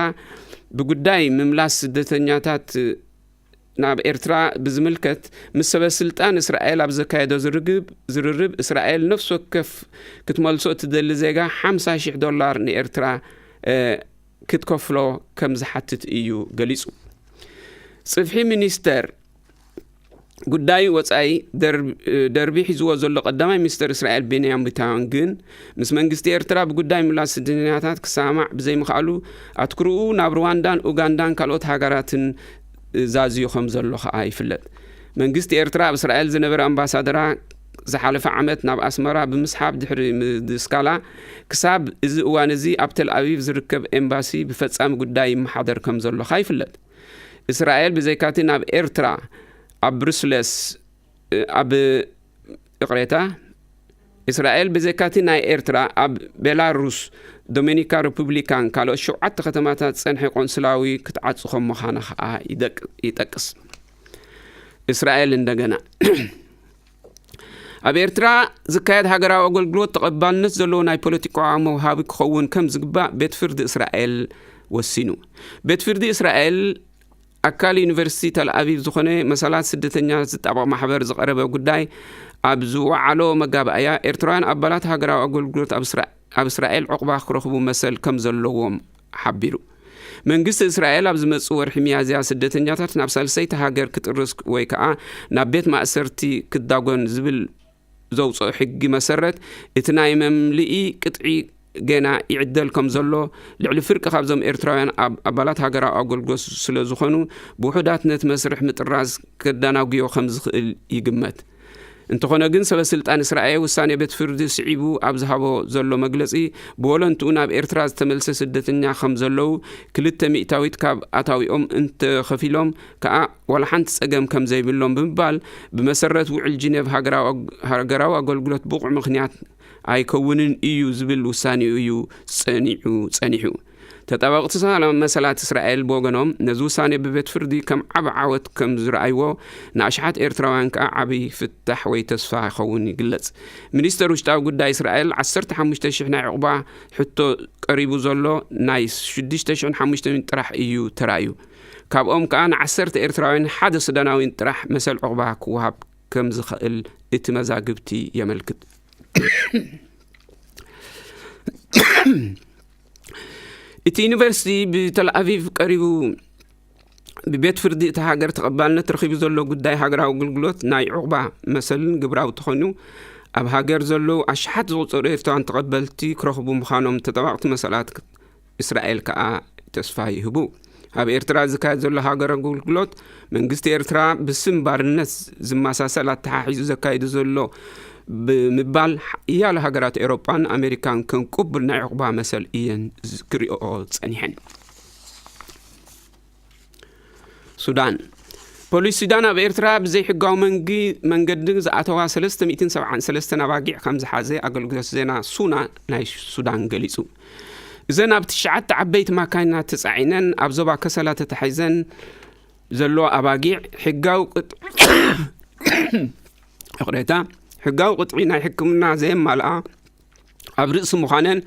ብጉዳይ ምምላስ ስደተኛታት ናብ ኤርትራ ብዝምልከት ምስ ሰበ ስልጣን እስራኤል ኣብ ዘካየዶ ዝርግብ ዝርርብ፣ እስራኤል ነፍሲ ወከፍ ክትመልሶ እትደሊ ዜጋ ሓምሳ ሺሕ ዶላር ንኤርትራ ክትከፍሎ ከም ዝሓትት እዩ ገሊጹ። ጽፍሒ ሚኒስተር ጉዳይ ወጻኢ ደርቢ ሒዝዎ ዘሎ ቀዳማይ ሚኒስተር እስራኤል ቤንያሚን ኔታንያሁ ግን፣ ምስ መንግስቲ ኤርትራ ብጉዳይ ምላስ ስደተኛታት ክሰማማዕ ብዘይምኽኣሉ፣ ኣትኩርኡ ናብ ሩዋንዳን ኡጋንዳን ካልኦት ሃገራትን ዛዝዩ ከም ዘሎ ከኣ ይፍለጥ። መንግስቲ ኤርትራ ኣብ እስራኤል ዝነበረ ኣምባሳደራ ዝሓለፈ ዓመት ናብ ኣስመራ ብምስሓብ ድሕሪ ምድስካላ፣ ክሳብ እዚ እዋን እዚ ኣብ ተል ኣቪቭ ዝርከብ ኤምባሲ ብፈጻሚ ጉዳይ ይመሓደር ከም ዘሎ ከኣ ይፍለጥ። እስራኤል ብዘይካቲ ናብ ኤርትራ ኣብ ብሩስለስ ኣብ ይቕሬታ እስራኤል ብዘይካቲ ናይ ኤርትራ ኣብ ቤላሩስ፣ ዶሚኒካ ሪፑብሊካን ካልኦት ሸውዓተ ከተማታት ጸንሐ ቆንስላዊ ክትዓጽ ከም ምዃና ከኣ ይጠቅስ። እስራኤል እንደገና ኣብ ኤርትራ ዝካየድ ሃገራዊ ኣገልግሎት ተቐባልነት ዘለዎ ናይ ፖለቲካዊ መውሃቢ ክኸውን ከም ዝግባእ ቤት ፍርዲ እስራኤል ወሲኑ። ቤት ፍርዲ እስራኤል ኣካል ዩኒቨርሲቲ ተልኣቪቭ ዝኾነ መሰላት ስደተኛ ዝጣበቕ ማሕበር ዝቐረበ ጉዳይ ኣብ ዝወዓሎ መጋባእያ፣ ኤርትራውያን ኣባላት ሃገራዊ ኣገልግሎት ኣብ እስራኤል ዕቑባ ክረኽቡ መሰል ከም ዘለዎም ሓቢሩ። መንግስቲ እስራኤል ኣብ ዝመጽእ ወርሒ ሚያዝያ ስደተኛታት ናብ ሳልሰይቲ ሃገር ክጥርስ ወይ ከኣ ናብ ቤት ማእሰርቲ ክዳጎን ዝብል ዘውፅኦ ሕጊ መሰረት፣ እቲ ናይ መምልኢ ቅጥዒ ገና ይዕደል ከም ዘሎ፣ ልዕሊ ፍርቂ ካብዞም ኤርትራውያን ኣብ ኣባላት ሃገራዊ ኣገልግሎት ስለ ዝኾኑ፣ ብውሑዳት ነቲ መስርሕ ምጥራዝ ከዳናጉዮ ከም ዝኽእል ይግመት። እንተኾነ ግን፣ ሰበ ስልጣን እስራኤል ውሳኔ ቤት ፍርዲ ስዒቡ ኣብ ዝሃቦ ዘሎ መግለጺ፣ ብወለንትኡ ናብ ኤርትራ ዝተመልሰ ስደተኛ ከም ዘለዉ፣ ክልተ ሚእታዊት ካብ ኣታዊኦም እንተኸፊሎም ከኣ ዋላ ሓንቲ ጸገም ከም ዘይብሎም ብምባል፣ ብመሰረት ውዕል ጂኔቭ ሃገራዊ ኣግ-፣ ሃገራዊ ኣገልግሎት ብቑዕ ምኽንያት ኣይከውንን እዩ ዝብል ውሳኔኡ እዩ ጸኒዑ፣ ጸኒሑ። ተጣበቕቲ ሰላም መሰላት እስራኤል ብወገኖም፣ ነዚ ውሳኔ ብቤት ፍርዲ ከም ዓቢ ዓወት ከም ዝረኣይዎ፣ ንኣሽሓት ኤርትራውያን ከኣ ዓቢ ፍታሕ ወይ ተስፋ ክኸውን ይግለጽ። ሚኒስተር ውሽጣዊ ጉዳይ እስራኤል፣ ዓሰርተ ሓሙሽተ ሽሕ ናይ ዕቑባ ሕቶ ቀሪቡ ዘሎ፣ ናይ ሽዱሽተ ሽሕን ሓሙሽተ ሚእትን ጥራሕ እዩ ተራእዩ። ካብኦም ከኣ ንዓሰርተ ኤርትራውያን ሓደ ሱዳናዊን ጥራሕ መሰል ዕቑባ ክወሃብ ከም ዝኽእል እቲ መዛግብቲ የመልክት። እቲ ዩኒቨርሲቲ ብተል ኣቪቭ ቀሪቡ ብቤት ፍርዲ እታ ሃገር ተቐባልነት ረኺቡ ዘሎ ጉዳይ ሃገራዊ ኣገልግሎት ናይ ዕቑባ መሰልን ግብራዊ ተኾይኑ፣ ኣብ ሃገር ዘለዉ ኣሽሓት ዝቑጸሩ ኤርትራውያን ተቐበልቲ ክረኽቡ ምዃኖም ተጣባቕቲ መሰላት እስራኤል ከኣ ተስፋ ይህቡ። ኣብ ኤርትራ ዝካየድ ዘሎ ሃገር ኣገልግሎት፣ መንግስቲ ኤርትራ ብስም ባርነት ዝመሳሰል ኣተሓሒዙ ዘካይዱ ዘሎ ብምባል፣ ሓያሎ ሃገራት ኤውሮጳን ኣሜሪካን ከም ቅቡል ናይ ዕቑባ መሰል እየን ዝ-፣ ክሪኦኦ ጸኒሐን። ሱዳን። ፖሊስ ሱዳን ኣብ ኤርትራ ብዘይሕጋዊ መንጊ መንገዲ ዝኣተዋ ሰለስተ ሚእትን ሰብዓን ሰለስተን ኣባጊዕ ከም ዝሓዘ ኣገልግሎት ዜና ሱና ናይ ሱዳን ገሊጹ። እዘን ኣብ ትሽዓተ ዓበይቲ ማካይናት ተጻዒነን ኣብ ዞባ ከሰላ ተታሒዘን ዘሎ ኣባጊዕ ሕጋዊ ቅጥ- ይቕሬታ፣ ሕጋዊ ቅጥዒ ናይ ሕክምና ዘየማልኣ ኣብ ርእሲ ምዃነን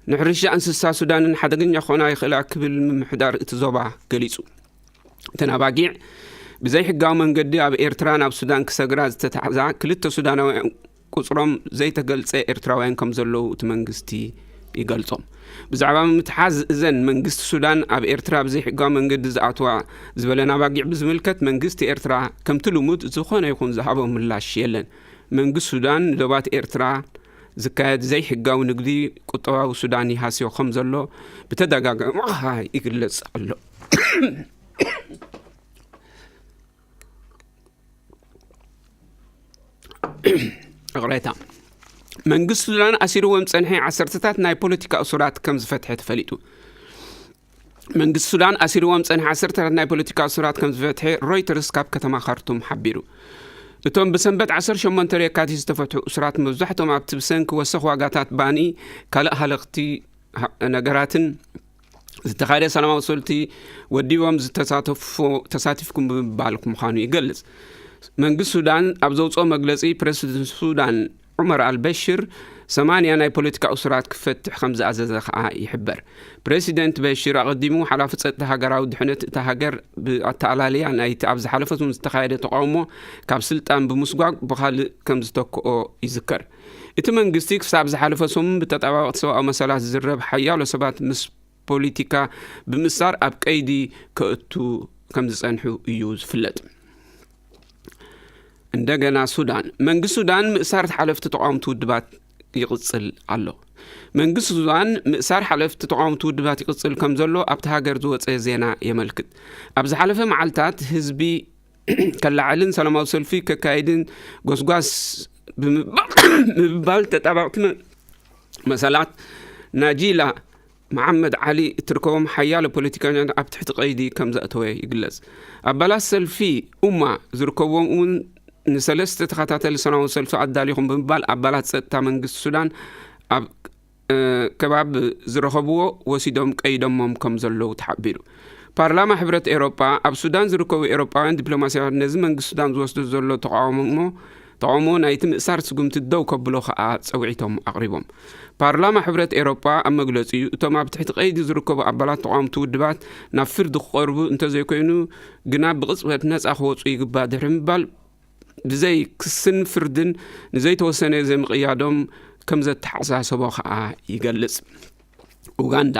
ንሕርሻ እንስሳ ሱዳንን ሓደገኛ ክኾና ይኽእላ ክብል ምምሕዳር እቲ ዞባ ገሊጹ። እተን ኣባጊዕ ብዘይሕጋዊ መንገዲ ኣብ ኤርትራ ናብ ሱዳን ክሰግራ ዝተታሕዛ ክልተ ሱዳናውያን ቁጽሮም ዘይተገልጸ ኤርትራውያን ከም ዘለዉ እቲ መንግስቲ ይገልጾም። ብዛዕባ ምትሓዝ እዘን መንግስቲ ሱዳን ኣብ ኤርትራ ብዘይሕጋዊ መንገዲ ዝኣትዋ ዝበለን ኣባጊዕ ብዝምልከት መንግስቲ ኤርትራ ከምቲ ልሙድ ዝኾነ ይኹን ዝሃቦ ምላሽ የለን። መንግስቲ ሱዳን ንዶባት ኤርትራ ዝካየድ ዘይሕጋዊ ንግዲ ቁጠባዊ ሱዳን ይሃስዮ ከም ዘሎ ብተደጋጋሚ ይግለጽ ኣሎ። ይቕሬታ። መንግስቲ ሱዳን ኣሲርዎም ጸንሐ ዓሰርተታት ናይ ፖለቲካ እሱራት ከም ዝፈትሐ ተፈሊጡ። መንግስቲ ሱዳን ኣሲርዎም ጸንሐ ዓሰርተታት ናይ ፖለቲካ እሱራት ከም ዝፈትሐ ሮይተርስ ካብ ከተማ ካርቱም ሓቢሩ። እቶም ብሰንበት ዓሰርተ ሸሞንተ የካቲት ዝተፈትሑ እሱራት መብዛሕትኦም ኣብቲ ብሰንኪ ወሰኽ ዋጋታት ባኒ ካልእ ሃለኽቲ ሃ- ነገራትን ዝተኻየደ ሰላማዊ ሰልፊ ወዲቦም ዝተሳተፉ ተሳቲፍኩም ብምባል ምዃኑ ይገልጽ። መንግስቲ ሱዳን ኣብ ዘውፅኦ መግለፂ ፕሬዚደንት ሱዳን ዑመር ኣልበሽር ሰማንያ ናይ ፖለቲካ እሱራት ክፈትሕ ከም ዝኣዘዘ ከዓ ይሕበር። ፕሬዚደንት በሽር ኣቐዲሙ ሓላፊ ፀጥታ ሃገራዊ ድሕነት እታ ሃገር ብኣተኣላልያ ናይቲ ኣብ ዝሓለፈ ሰሙን ዝተኻየደ ተቃውሞ ካብ ስልጣን ብምስጓግ ብኻልእ ከም ዝተክኦ ይዝከር። እቲ መንግስቲ ክሳብ ዝሓለፈ ሰሙን ብተጣባበቕቲ ሰብኣዊ መሰላት ዝዝረብ ሓያሎ ሰባት ምስ ፖለቲካ ብምእሳር ኣብ ቀይዲ ከእቱ ከም ዝጸንሑ እዩ ዝፍለጥ። እንደገና ሱዳን። መንግስቲ ሱዳን ምእሳር ሓለፍቲ ተቃወምቲ ውድባት ይቕጽል ኣሎ። መንግስቲ ሱዳን ምእሳር ሓለፍቲ ተቃወምቲ ውድባት ይቕጽል ከም ዘሎ ኣብቲ ሃገር ዝወጸ ዜና የመልክት። ኣብ ዝሓለፈ መዓልታት ህዝቢ ከለዓዕልን ሰላማዊ ሰልፊ ከካይድን ጎስጓስ ብምባል ተጣባቕቲ መ- መሰላት ናጂላ መሓመድ ዓሊ እትርከቦም ሓያሎ ፖለቲከኛታት ኣብ ትሕቲ ቀይዲ ከም ዘእተወ ይግለጽ። ኣባላት ሰልፊ ኡማ ዝርከብዎም እውን ንሰለስተ ተኸታተሊ ሰላማዊ ሰልፊ ኣዳሊኹም ብምባል ኣባላት ጸጥታ መንግስቲ ሱዳን ኣብ ከባቢ ዝረኸብዎ ወሲዶም ቀይዶሞም ከም ዘለዉ ተሓቢሩ። ፓርላማ ሕብረት ኤሮጳ ኣብ ሱዳን ዝርከቡ ኤሮጳውያን ዲፕሎማሲያት ነዚ መንግስቲ ሱዳን ዝወስዶ ዘሎ ተቃውሞ ተቃውሞ ናይቲ ምእሳር ስጉምቲ ደው ከብሎ ከኣ ጸውዒቶም ኣቕሪቦም። ፓርላማ ሕብረት ኤሮጳ ኣብ መግለጺኡ እቶም ኣብ ትሕቲ ቀይዲ ዝርከቡ ኣባላት ተቃወምቲ ውድባት ናብ ፍርዲ ክቐርቡ እንተዘይኮይኑ ግና ብቕጽበት ነጻ ክወጹ ይግባእ ድሕሪ ምባል ብዘይ ክስን ፍርድን ንዘይተወሰነ ዘይምቕያዶም ከም ዘተሓሳሰቦ ከኣ ይገልጽ። ኡጋንዳ።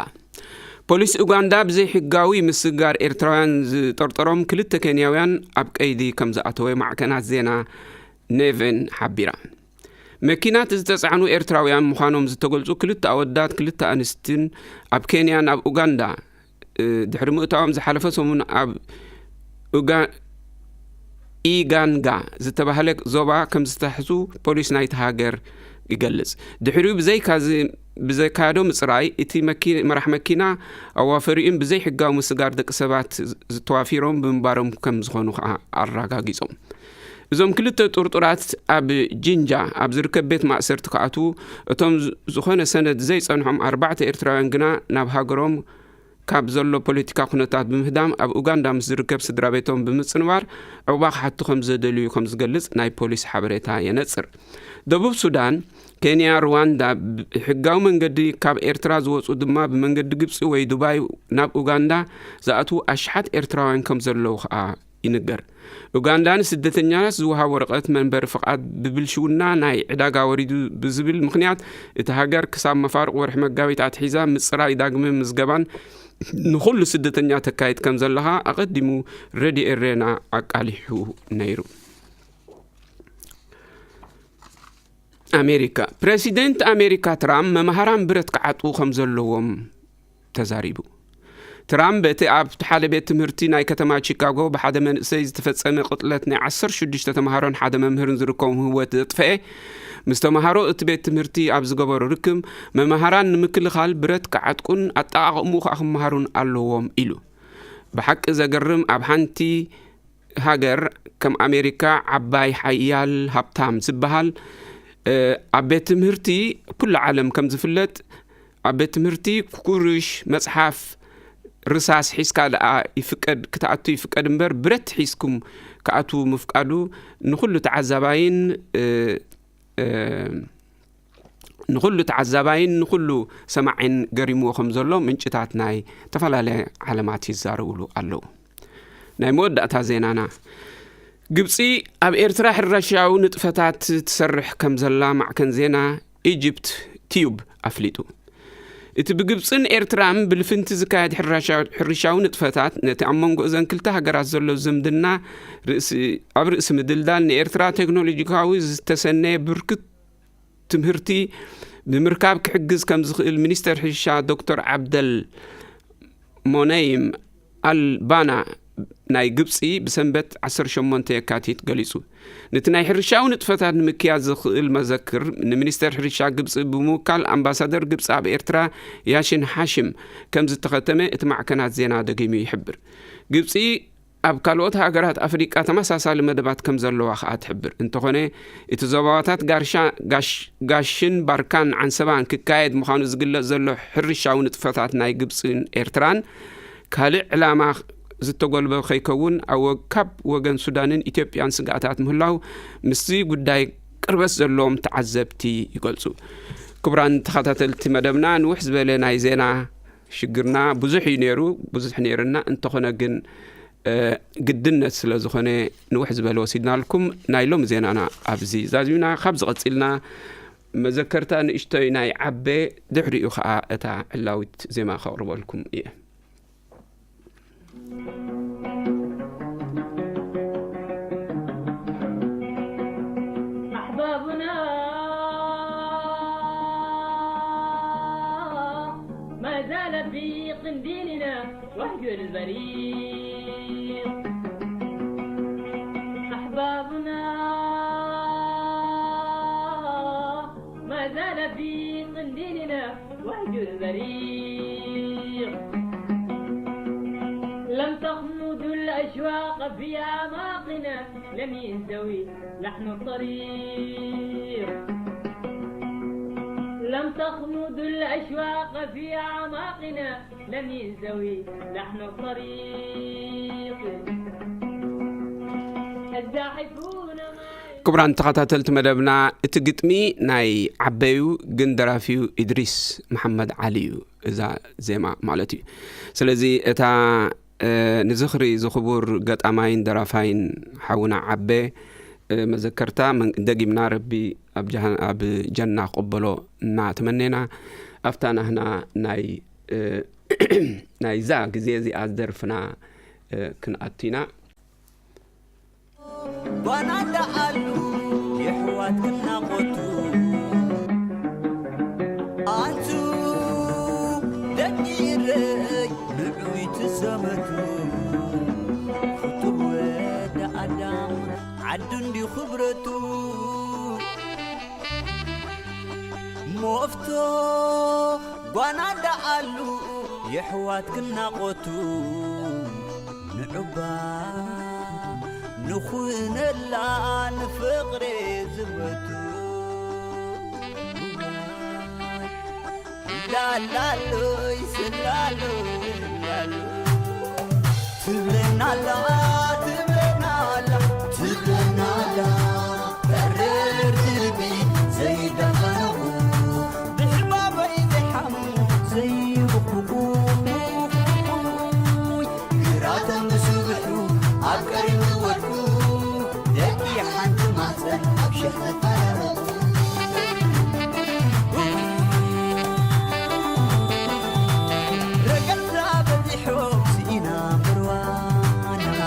ፖሊስ ኡጋንዳ ብዘይሕጋዊ ምስግጋር ኤርትራውያን ዝጠርጠሮም ክልተ ኬንያውያን ኣብ ቀይዲ ከም ዝኣተወ ማዕከናት ዜና ኔቨን ሓቢራ። መኪናት ዝተጻዕኑ ኤርትራውያን ምዃኖም ዝተገልጹ ክልተ ኣወዳት ክልተ ኣንስትን ኣብ ኬንያ ናብ ኡጋንዳ ድሕሪ ምእታዎም ዝሓለፈ ሰሙን ኣብ ኢጋንጋ ዝተባህለ ዞባ ከም ዝተሕዙ ፖሊስ ናይቲ ሃገር ይገልጽ። ድሕሪኡ ብዘይካዚ ብዘካየዶ ምጽራይ እቲ መራሕ መኪና ኣዋፈሪኡን ብዘይሕጋዊ ምስጋር ደቂ ሰባት ዝተዋፊሮም ብምንባሮም ከም ዝኾኑ ከዓ ኣረጋጊጾም። እዞም ክልተ ጥርጡራት ኣብ ጂንጃ ኣብ ዝርከብ ቤት ማእሰርቲ ክኣትዉ እቶም ዝኾነ ሰነድ ዘይጸንሖም ኣርባዕተ ኤርትራውያን ግና ናብ ሃገሮም ካብ ዘሎ ፖለቲካ ኩነታት ብምህዳም ኣብ ኡጋንዳ ምስ ዝርከብ ስድራ ቤቶም ብምጽንባር ዕቑባ ክሓቱ ከም ዘደልዩ ከም ዝገልጽ ናይ ፖሊስ ሓበሬታ የነጽር። ደቡብ ሱዳን፣ ኬንያ፣ ሩዋንዳ ብሕጋዊ መንገዲ ካብ ኤርትራ ዝወጹ ድማ ብመንገዲ ግብጺ ወይ ዱባይ ናብ ኡጋንዳ ዝኣትዉ ኣሽሓት ኤርትራውያን ከም ዘለዉ ከኣ ይንገር። ኡጋንዳ ንስደተኛታት ዝወሃብ ወረቐት መንበሪ ፍቓድ ብብልሽውና ናይ ዕዳጋ ወሪዱ ብዝብል ምኽንያት እቲ ሃገር ክሳብ መፋርቕ ወርሒ መጋቢት ኣትሒዛ ምጽራይ ዳግመ ምዝገባን ንኹሉ ስደተኛ ተካይድ ከም ዘለኻ ኣቐዲሙ ሬድዮ ኤሬና ኣቃሊሑ ነይሩ። ኣሜሪካ። ፕረሲደንት ኣሜሪካ ትራምፕ መምሃራን ብረት ክዓጥቑ ከም ዘለዎም ተዛሪቡ። ትራምፕ በቲ ኣብ ሓደ ቤት ትምህርቲ ናይ ከተማ ቺካጎ ብሓደ መንእሰይ ዝተፈጸመ ቅጥለት ናይ ዓሰርተ ሽዱሽተ ተምሃሮን ሓደ መምህርን ዝርከቦም ህወት ዘጥፈኤ ምስ ተምሃሮ እቲ ቤት ትምህርቲ ኣብ ዝገበሮ ርክብ መምሃራን ንምክልኻል ብረት ክዓጥቁን ኣጠቓቕምኡ ከኣ ክመሃሩን ኣለዎም ኢሉ። ብሓቂ ዘገርም ኣብ ሓንቲ ሃገር ከም ኣሜሪካ ዓባይ ሓያል ሃብታም ዝበሃል ኣብ ቤት ትምህርቲ ኩሉ ዓለም ከም ዝፍለጥ ኣብ ቤት ትምህርቲ ኩርሽ መጽሓፍ ርሳስ ሒዝካ ደኣ ይፍቀድ ክትኣቱ ይፍቀድ እምበር ብረት ሒዝኩም ክኣቱ ምፍቃዱ ንኹሉ ተዓዛባይን ንኹሉ ተዓዛባይን ንኹሉ ሰማዒን ገሪምዎ ከም ዘሎ ምንጭታት ናይ ተፈላለየ ዓለማት ይዛረብሉ ኣለዉ። ናይ መወዳእታ ዜናና፣ ግብጺ ኣብ ኤርትራ ሕርሻዊ ንጥፈታት ትሰርሕ ከም ዘላ ማዕከን ዜና ኢጅፕት ቲዩብ ኣፍሊጡ። እቲ ብግብጽን ኤርትራን ብልፍንቲ ዝካየድ ሕርሻዊ ንጥፈታት ነቲ ኣብ መንጎ እዘን ክልተ ሃገራት ዘሎ ዝምድና ኣብ ርእሲ ምድልዳል ንኤርትራ ቴክኖሎጂካዊ ዝተሰነየ ብርክት ትምህርቲ ብምርካብ ክሕግዝ ከም ዝኽእል ሚኒስተር ሕርሻ ዶክተር ዓብደል ሞነይም ኣልባና ናይ ግብጺ ብሰንበት ዓሰርተ ሸሞንተ የካቲት ገሊጹ። ነቲ ናይ ሕርሻዊ ንጥፈታት ንምክያድ ዝኽእል መዘክር ንሚኒስተር ሕርሻ ግብጺ ብምውካል ኣምባሳደር ግብጺ ኣብ ኤርትራ ያሽን ሓሽም ከም ዝተኸተመ እቲ ማዕከናት ዜና ደጊሙ ይሕብር። ግብጺ ኣብ ካልኦት ሃገራት ኣፍሪቃ ተመሳሳሊ መደባት ከም ዘለዋ ከኣ ትሕብር። እንተኾነ እቲ ዞባታት ጋሽን ባርካን ዓንሰባን ክካየድ ምዃኑ ዝግለጽ ዘሎ ሕርሻዊ ንጥፈታት ናይ ግብጽን ኤርትራን ካልእ ዕላማ ዝተጎልበ ከይከውን ካብ ወገን ሱዳንን ኢትዮጵያን ስግኣታት ምህላው ምስዚ ጉዳይ ቅርበት ዘለዎም ተዓዘብቲ ይገልጹ። ክቡራን ተኸታተልቲ መደብና ንውሕ ዝበለ ናይ ዜና ሽግርና ብዙሕ እዩ ነይሩ፣ ብዙሕ ነይርና እንተኾነ ግን ግድነት ስለ ዝኾነ ንውሕ ዝበለ ወሲድናልኩም። ናይ ሎም ዜናና ኣብዚ ዛዚምና። ካብ ዝቐጺልና መዘከርታ ንእሽቶይ ናይ ዓቤ ድሕሪኡ ኸኣ እታ ዕላዊት ዜማ ከቕርበልኩም እየ። ክቡራን ተኸታተልቲ መደብና፣ እቲ ግጥሚ ናይ ዓበዩ ግን ደራፊዩ ኢድሪስ መሓመድ ዓሊ እዩ፣ እዛ ዜማ ማለት እዩ። ስለዚ እታ ንዝኽሪ ዝኽቡር ገጣማይን ደራፋይን ሓውና ዓቤ መዘከርታ ደጊምና ረቢ ኣብ ጀና ክቕበሎ እናተመኔና ኣብታ ናህና ናይ ናይዛ ግዜ እዚኣ ዝደርፍና ክንኣቱ ኢና። ጓና እንዳኣሉ የሕዋት ክናቆቱ ኣንቱ ደቂ ኢረይ ንዑይ ትዘመቱ ፍቱር ወደ ኣዳም ዓዱ እንዲ ክብረቱ ሞፍቶ ጓና እንዳኣሉ የሕዋት ክናቆቱ ንዑባ ንኹነላ ንፍቕሬ ዝበቱ ላላሎ ይስላሎ ላሎ ትብለናላ ትብለናላ ትብለናላ በረር ልቢ ዘይደኸነኹ ብሕማመይ ዘይሓሙ ዘይብኩ ግራቶም ብስብሑ ኣብ ቀሪም ዝወድቁ ደቂ ሓንቲ ማፀን ኣብ ሸሕ ዝፈራረቁ ረገዛ በዚሖም ስኢና ምርዋና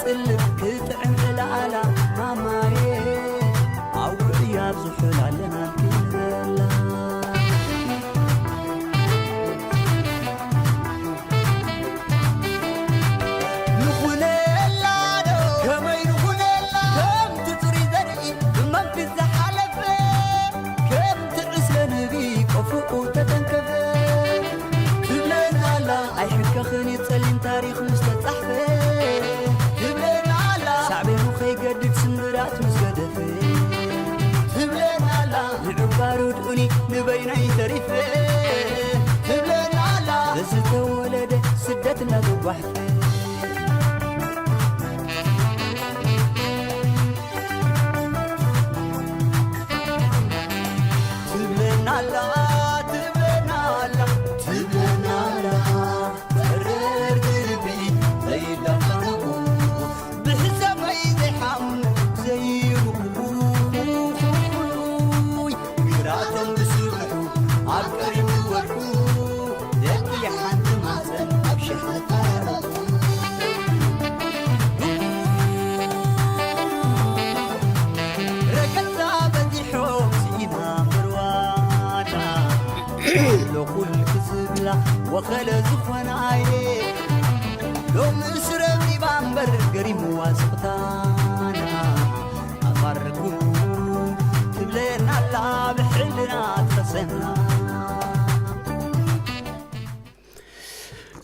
ጽልእ ክጥዕም ዕላላ ማማየ፣ ኣብ ውዑይ ኣብ ዝሑል ኣለና ክንበላ። ንኹነላ ዶ፣ ከመይ ንኹነላ? ከምቲ ጽሩይ ዘርኢ ብመንፍስ ዝሓለፈ፣ ከምቲ ዕስለ ንቢ ቆፎኡ ተተንከፈ። ትብለና ኣላ ኣይሕከኽን እዩ ጸሊም ታሪኽ ምስ ተጻሕፈ። ትብለና ኣላ ሳዕቤኑ ከይገድድ ስምብራት ምስ ገደፈ። ትብለና ኣላ ንዕባሩ ድኡኒ ንበይነይ ተሪፈ። ትብለና ኣላ በዚ ተወለደ ስደት እናተጓሕፈ። ትብለና ኣላ፣ ትብለና ኣላ፣ ትብለና ኣላ። ተረር ትርቢ ዘይዳፋነቁ ብሕሰበይ ዘይሓምኑ ዘይሩይ ግራቶም ብስብሑ ኣብ ቀሪቡ ወርሑ ደቂ ሓንቲ ማፀን ኣብ ሽሕ ዝፈራረቁ። ረገፃ በዚሖም ስኢና ምርዋዳ። ሎኹል ክዝብላ ወኸለ ዝኾና ኣየ። ሎምስ ረቢባ እምበር ገሪምዋ ስቕታና። ኣፋርኩም ትብለና ኣላ ብሕልና ትኸሰና።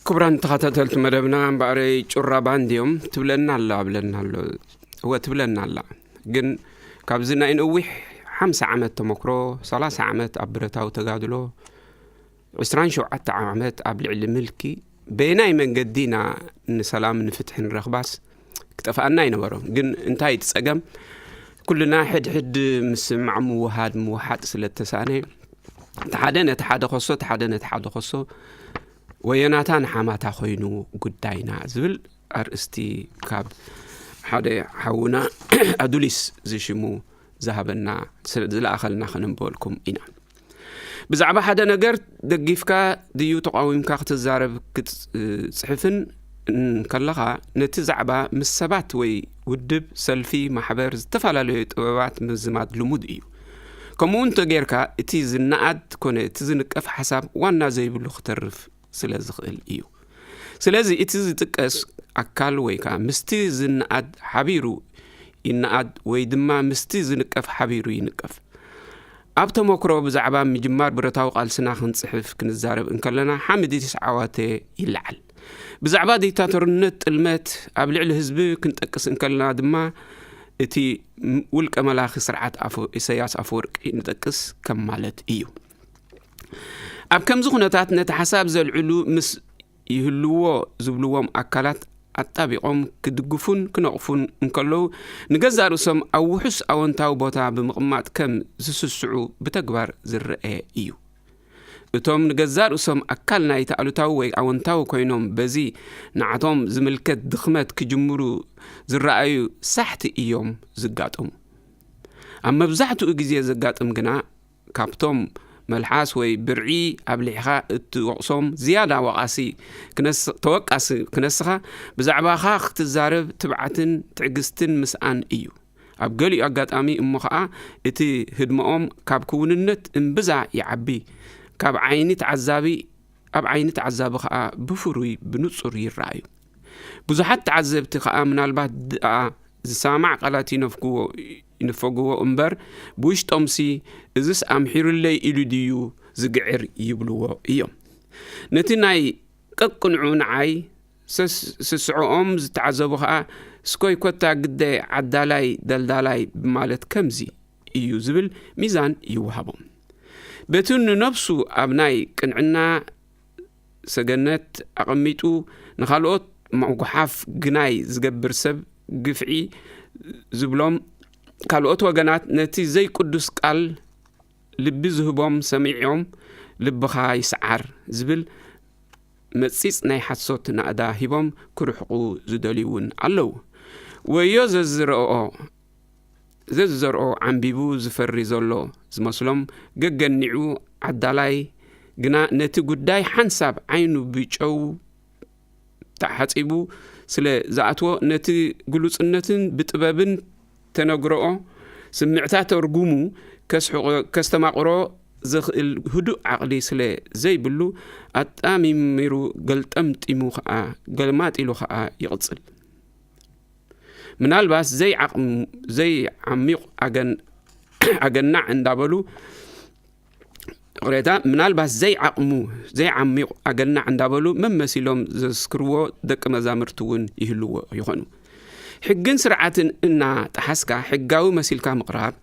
ክቡራን ተኸታተልቲ መደብና፣ እምበኣረይ ጩራ ባንድ እዮም። ትብለና ኣላ ብለና ኣሎ። እወ፣ ትብለና ኣላ። ግን ካብዚ ናይ ነዊሕ ሓምሳ ዓመት ተመክሮ፣ ሰላሳ ዓመት ኣብ ብረታዊ ተጋድሎ፣ ዕስራን ሸውዓተ ዓመት ኣብ ልዕሊ ምልኪ፣ በየናይ መንገዲ ኢና ንሰላም ንፍትሒ ንረኽባስ ክጠፍኣና ኣይነበሮም። ግን እንታይ እቲ ጸገም? ኩልና ሕድሕድ ምስማዕ ምውሃድ ምውሓጥ ስለ እተሳእነ፣ እቲ ሓደ ነቲ ሓደ ከሶ፣ እቲ ሓደ ነቲ ሓደ ከሶ፣ ወየናታ ንሓማታ ኮይኑ ጉዳይና ዝብል ኣርእስቲ ካብ ሓደ ሓውና ኣዱሊስ ዝሽሙ ዝሃበና፣ ስለ ዝለኣኸልና ከነንበበልኩም ኢና። ብዛዕባ ሓደ ነገር ደጊፍካ ድዩ ተቓዊምካ ክትዛረብ ክትጽሕፍን እንከለኻ፣ ነቲ ዛዕባ ምስ ሰባት ወይ ውድብ፣ ሰልፊ፣ ማሕበር፣ ዝተፈላለዩ ጥበባት ምዝማድ ልሙድ እዩ። ከምኡ እንተጌርካ፣ እቲ ዝነኣድ ኮነ እቲ ዝንቀፍ ሓሳብ ዋና ዘይብሉ ክተርፍ ስለ ዝኽእል እዩ። ስለዚ እቲ ዝጥቀስ ኣካል ወይ ከኣ ምስቲ ዝነኣድ ሓቢሩ ይነኣድ ወይ ድማ ምስቲ ዝንቀፍ ሓቢሩ ይንቀፍ። ኣብ ተመክሮ ብዛዕባ ምጅማር ብረታዊ ቃልስና ክንጽሕፍ ክንዛረብ እንከለና ሓሚድ ኢድሪስ ዓዋተ ይለዓል። ብዛዕባ ዲክታቶርነት ጥልመት ኣብ ልዕሊ ህዝቢ ክንጠቅስ እንከለና ድማ እቲ ውልቀ መላኺ ስርዓት ኣፈ-፣ ኢሳያስ ኣፈወርቂ ንጠቅስ ከም ማለት እዩ። ኣብ ከምዚ ኩነታት ነቲ ሓሳብ ዘልዕሉ ምስ ይህልዎ ዝብልዎም ኣካላት ኣጣቢቖም ክድግፉን ክነቕፉን እንከለዉ፣ ንገዛእ ርእሶም ኣብ ውሑስ ኣወንታዊ ቦታ ብምቕማጥ ከም ዝስስዑ ብተግባር ዝረኣየ እዩ። እቶም ንገዛእ ርእሶም ኣካል ናይቲ ኣሉታዊ ወይ ኣወንታዊ ኮይኖም በዚ ንዓቶም ዝምልከት ድኽመት ክጅምሩ ዝረኣዩ ሳሕቲ እዮም ዝጋጠሙ። ኣብ መብዛሕትኡ ግዜ ዘጋጥም ግና ካብቶም መልሓስ ወይ ብርዒ ኣብሊሕኻ እትወቕሶም ዝያዳ ወቓሲ ክነስ-፣ ተወቃሲ ክነስኻ ብዛዕባኻ ክትዛረብ ትብዓትን ትዕግስትን ምስኣን እዩ። ኣብ ገሊኡ ኣጋጣሚ እሞ ኸኣ እቲ ህድመኦም ካብ ክውንነት እምብዛ ይዓቢ፣ ካብ ዓይኒ ተዓዛቢ፣ ኣብ ዓይኒ ተዓዛቢ ኸኣ ብፍሩይ ብንጹር ይረኣዩ። ብዙሓት ተዓዘብቲ ኸኣ ምናልባት ድኣ ዝሰማዕ ቃላት ይነፍግዎ፣ ይንፈግዎ እምበር፣ ብውሽጦምሲ እዝስ ኣምሒሩለይ ኢሉ ድዩ ዝግዕር ይብልዎ እዮም። ነቲ ናይ ቀቅንዑ ንዓይ ሰስ-፣ ስስዐኦም ዝተዓዘቡ ኸኣ፣ እስኮይ ኮታ ግደ ዓዳላይ ደልዳላይ ብማለት ከምዚ እዩ ዝብል ሚዛን ይወሃቦም። በቲ ንነብሱ ኣብ ናይ ቅንዕና ሰገነት ኣቐሚጡ ንኻልኦት ምጉሓፍ ግናይ ዝገብር ሰብ ግፍዒ ዝብሎም ካልኦት ወገናት ነቲ ዘይቅዱስ ቃል ልቢ ዝህቦም ሰሚዖም ልብኻ ይስዓር ዝብል መጺጽ ናይ ሓሶት ናእዳ ሂቦም ክርሕቑ ዝደልዩ እውን ኣለዉ። ወዮ ዘዝረኦ ዘዝዘርኦ ዓንቢቡ ዝፈሪ ዘሎ ዝመስሎም ገገኒዑ ዓዳላይ ግና ነቲ ጉዳይ ሓንሳብ ዓይኑ ብጨው ተሓጺቡ ስለ ዝኣትዎ፣ ነቲ ግሉጽነትን ብጥበብን ተነግረኦ ስምዕታ ተርጉሙ ከስሕቆ፣ ከስተማቕሮ ዝኽእል ህዱእ ዓቕሊ ስለ ዘይብሉ፣ ኣጣሚሚሩ ገልጠምጢሙ ኸኣ፣ ገልማጢሉ ኸኣ ይቕጽል። ምናልባት ዘይዓቕሙ፣ ዘይዓሚቕ ኣገን-፣ ኣገናዕ እንዳበሉ፣ ይቕሬታ፣ ምናልባት ዘይዓቕሙ፣ ዘይዓሚቕ ኣገናዕ እንዳበሉ መመሲሎም ዘስክርዎ ደቂ መዛምርቲ እውን ይህልዎ ይኾኑ። ሕግን ስርዓትን እናጠሓስካ ሕጋዊ መሲልካ ምቕራብ፣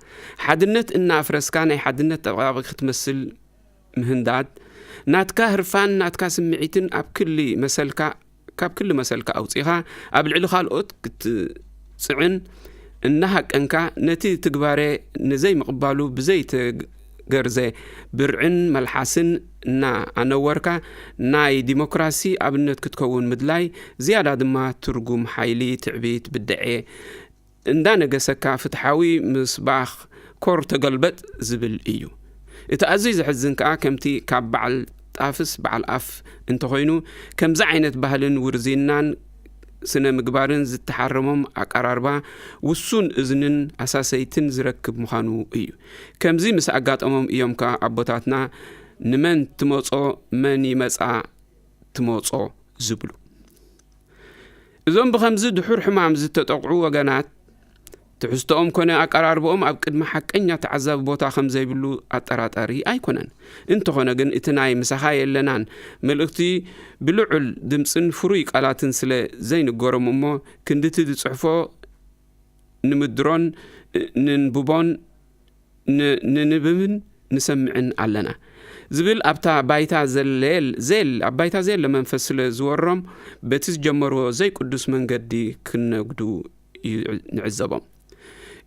ሓድነት እናኣፍረስካ ናይ ሓድነት ጠባቂ ክትመስል ምህንዳድ፣ ናትካ ህርፋን ናትካ ስምዒትን ኣብ ክሊ መሰልካ፣ ካብ ክሊ መሰልካ ኣውጺኻ ኣብ ልዕሊ ካልኦት ክትጽዕን እናሃቀንካ፣ ነቲ ትግባረ ንዘይምቕባሉ ብዘይተገርዘ ብርዕን መልሓስን እናኣነወርካ ናይ ዲሞክራሲ ኣብነት ክትከውን ምድላይ፣ ዝያዳ ድማ ትርጉም ሓይሊ፣ ትዕቢት፣ ብድዐ እንዳነገሰካ፣ ፍትሓዊ ምስባኽ ኮር ተገልበጥ ዝብል እዩ። እቲ ኣዝዩ ዘሕዝን ከኣ፣ ከምቲ ካብ በዓል ጣፍስ በዓል ኣፍ እንተኾይኑ፣ ከምዚ ዓይነት ባህልን ውርዝናን ስነ ምግባርን ዝተሓረሞም ኣቀራርባ፣ ውሱን እዝንን ኣሳሰይትን ዝረክብ ምዃኑ እዩ። ከምዚ ምስ ኣጋጠሞም እዮም ከኣ ኣቦታትና፣ "ንመን ትመጾ መን ይመጻ ትመጾ" ዝብሉ። እዞም ብኸምዚ ድሑር ሕማም ዝተጠቕዑ ወገናት፣ ትሕዝቶኦም ኮነ ኣቀራርባኦም ኣብ ቅድሚ ሓቀኛ ተዓዛቢ ቦታ ከም ዘይብሉ ኣጠራጣሪ ኣይኮነን። እንተኾነ ግን፣ እቲ ናይ "ምሳኻ የለናን" መልእኽቲ ብልዑል ድምጽን ፍሩይ ቃላትን ስለ ዘይንገሮም እሞ፣ ክንድቲ ዝጽሕፎ ንምድሮን ንንብቦን ን-፣ ንንብብን ንሰምዕን ኣለና ዝብል ኣብታ ባይታ ዘለየል-፣ ዘየል-፣ ኣብ ባይታ ዘየለ መንፈስ ስለ ዝወሮም፣ በቲ ዝጀመርዎ ዘይቅዱስ መንገዲ ክነግዱ ዩ-፣ ንዕዘቦም።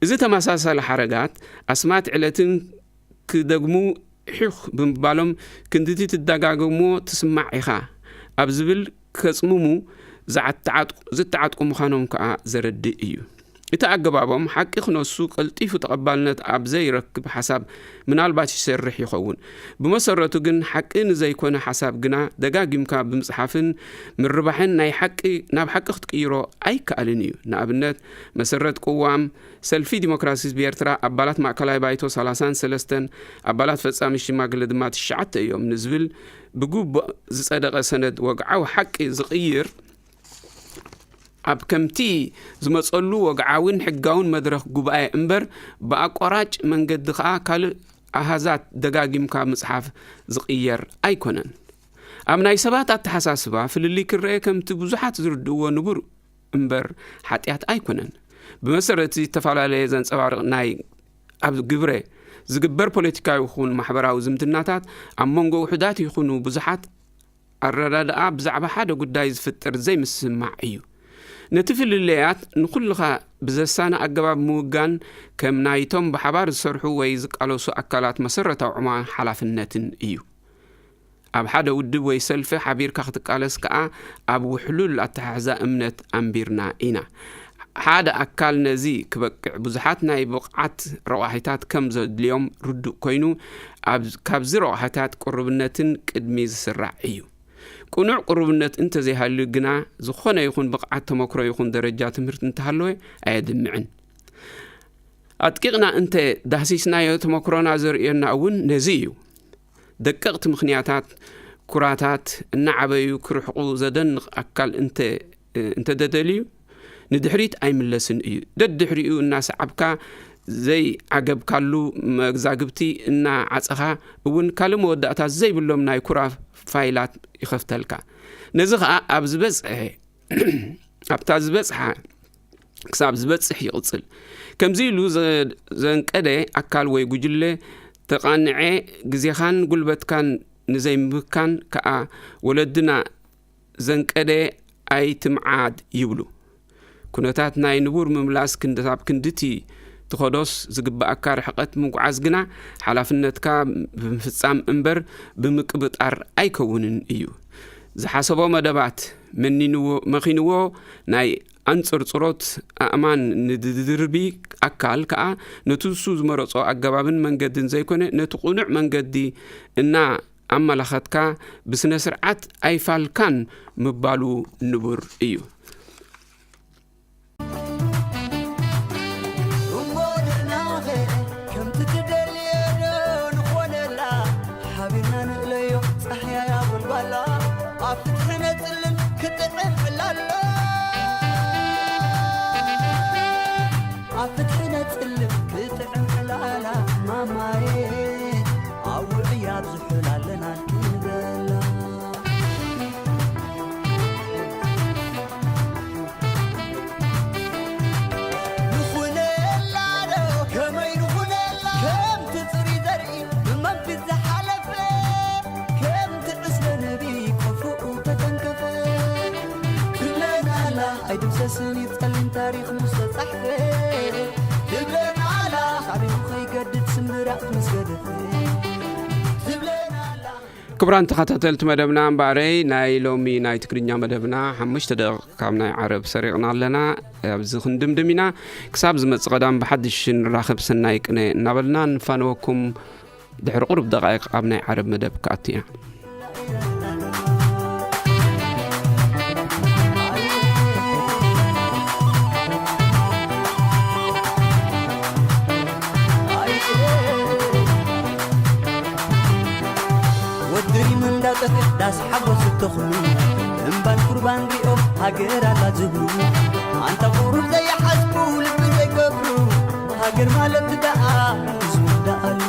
እዚ ተመሳሳሊ ሓረጋት ኣስማት ዕለትን ክደግሙ ሒኽ ብምባሎም፣ ክንድቲ ትደጋግሞ ትስማዕ ኢኻ ኣብ ዝብል ከጽምሙ ዝዓተዓጥቁ-፣ ዝተዓጥቁ ምዃኖም ከኣ ዘረድእ እዩ። እቲ ኣገባቦም ሓቂ ክነሱ ቀልጢፉ ተቐባልነት ኣብ ዘይረክብ ሓሳብ ምናልባት ይሰርሕ ይኸውን። ብመሰረቱ ግን ሓቂ ንዘይኮነ ሓሳብ ግና ደጋጊምካ ብምጽሓፍን ምርባሕን ናይ ሓቂ፣ ናብ ሓቂ ክትቅይሮ ኣይከኣልን እዩ። ንኣብነት፣ መሰረት ቅዋም ሰልፊ ዲሞክራሲ ህዝቢ ኤርትራ ኣባላት ማእከላይ ባይቶ ሰላሳን ሰለስተን፣ ኣባላት ፈጻሚ ሽማግለ ድማ ትሽዓተ እዮም ንዝብል ብግቡእ ዝጸደቐ ሰነድ ወግዓዊ ሓቂ ዝቕይር፣ ኣብ ከምቲ ዝመጸሉ ወግዓውን ሕጋውን መድረኽ ጉባኤ እምበር፣ ብኣቋራጭ መንገዲ ከኣ ካልእ ኣሃዛት ደጋጊምካ ምጽሓፍ ዝቕየር ኣይኮነን። ኣብ ናይ ሰባት ኣተሓሳስባ ፍልልይ ክረአ ከምቲ ብዙሓት ዝርድእዎ ንቡር እምበር ሓጢኣት ኣይኮነን። ብመሰረቲ ዝተፈላለየ ዘንጸባርቕ ናይ ኣብ ግብረ ዝግበር ፖለቲካዊ ይኹን ማሕበራዊ ዝምድናታት፣ ኣብ መንጎ ውሑዳት ይኹኑ ብዙሓት ኣረዳድኣ ብዛዕባ ሓደ ጉዳይ ዝፍጥር ዘይምስምማዕ እዩ። ነቲ ፍልልያት ንኹልኻ ብዘሳኒ ኣገባብ ምውጋን፣ ከም ናይቶም ብሓባር ዝሰርሑ ወይ ዝቃለሱ ኣካላት መሰረታዊ ዕማን ሓላፍነትን እዩ። ኣብ ሓደ ውድብ ወይ ሰልፊ ሓቢርካ ክትቃለስ ከኣ፣ ኣብ ውሕሉል ኣተሓሕዛ እምነት ኣንቢርና ኢና። ሓደ ኣካል ነዚ ክበቅዕ ብዙሓት ናይ ብቕዓት ረቋሒታት ከም ዘድልዮም ርዱእ ኮይኑ፣ ኣብ፣ ካብዚ ረቋሒታት ቅሩብነትን ቅድሚ ዝስራዕ እዩ። ቅኑዕ ቅሩብነት እንተዘይሃልዩ ግና፣ ዝኾነ ይኹን ብቕዓት ተመክሮ ይኹን ደረጃ ትምህርቲ እንተሃለወ ኣየድምዕን። ኣጥቂቕና እንተ ዳህሲስናዮ፣ ተመክሮና ዘርእየና እውን ነዚ እዩ። ደቀቕቲ ምኽንያታት፣ ኩራታት እናዓበዩ ክርሕቑ ዘደንቕ ኣካል እንተ፣ እንተደደልዩ፣ ንድሕሪት ኣይምለስን እዩ። ደድሕሪኡ እናሰዓብካ፣ ዘይዓገብካሉ መዛግብቲ እናዓጸኻ እውን፣ ካልእ መወዳእታ ዘይብሎም ናይ ኩራ ፋይላት ይኸፍተልካ። ነዚ ኸኣ ኣብ ዝበጽሐ፣ ኣብታ ዝበጽሓ ክሳብ ዝበጽሕ ይቕጽል። ከምዚ ኢሉ ዘ-፣ ዘንቀደ ኣካል ወይ ጉጅለ፣ ተቓንዐ ግዜኻን ጉልበትካን ንዘይምብካን ከኣ፣ ወለድና "ዘንቀደ ኣይትምዓድ" ይብሉ። ኩነታት ናይ ንቡር ምምላስ ክንድታብ ክንድቲ ትኸዶስ፣ ዝግብኣካ ርሕቀት ምጉዓዝ ግና፣ ሓላፍነትካ ብምፍጻም እምበር ብምቅብጣር ኣይከውንን እዩ። ዝሓሰቦ መደባት መኒንዎ፣ መኺንዎ፣ ናይ ኣንጽርጽሮት ኣእማን ንድድርቢ ኣካል ከኣ፣ ነቲ ንሱ ዝመረጾ ኣገባብን መንገድን ዘይኮነ፣ ነቲ ቅኑዕ መንገዲ እና ኣመላኸትካ፣ ብስነ ስርዓት ኣይፋልካን ምባሉ ንቡር እዩ። ታሪኽ ምስ ተጻሕፈ ትብለና ኣላ። ሳዕቤኑ ከይገድድ ስምብራት ምስ ገደፈ ትብለና ኣላ። ክቡራን ተኸታተልቲ መደብና፣ እምበኣረይ ናይ ሎሚ ናይ ትግርኛ መደብና ሓሙሽተ ደቂቕ ካብ ናይ ዓረብ ሰሪቕና ኣለና። ኣብዚ ክንድምድም ኢና። ክሳብ ዝመጽእ ቀዳም ብሓድሽ ንራኸብ፣ ሰናይ ቅነ እናበልና ንፋነወኩም። ድሕሪ ቁሩብ ደቃይቕ ኣብ ናይ ዓረብ መደብ ክኣቱ ኢና። ወዲ ሪም እንዳጠፍእ ዳስ ሓጎስ እተኽሉ እምባን ቁርባን ሪኦ ሃገር ኣላ ዝብሉ ኣንታ ቁሩብ ዘይሓስቡ ልቢ ዘይገብሩ ሃገር ማለት ደኣ ዝውዳእሉ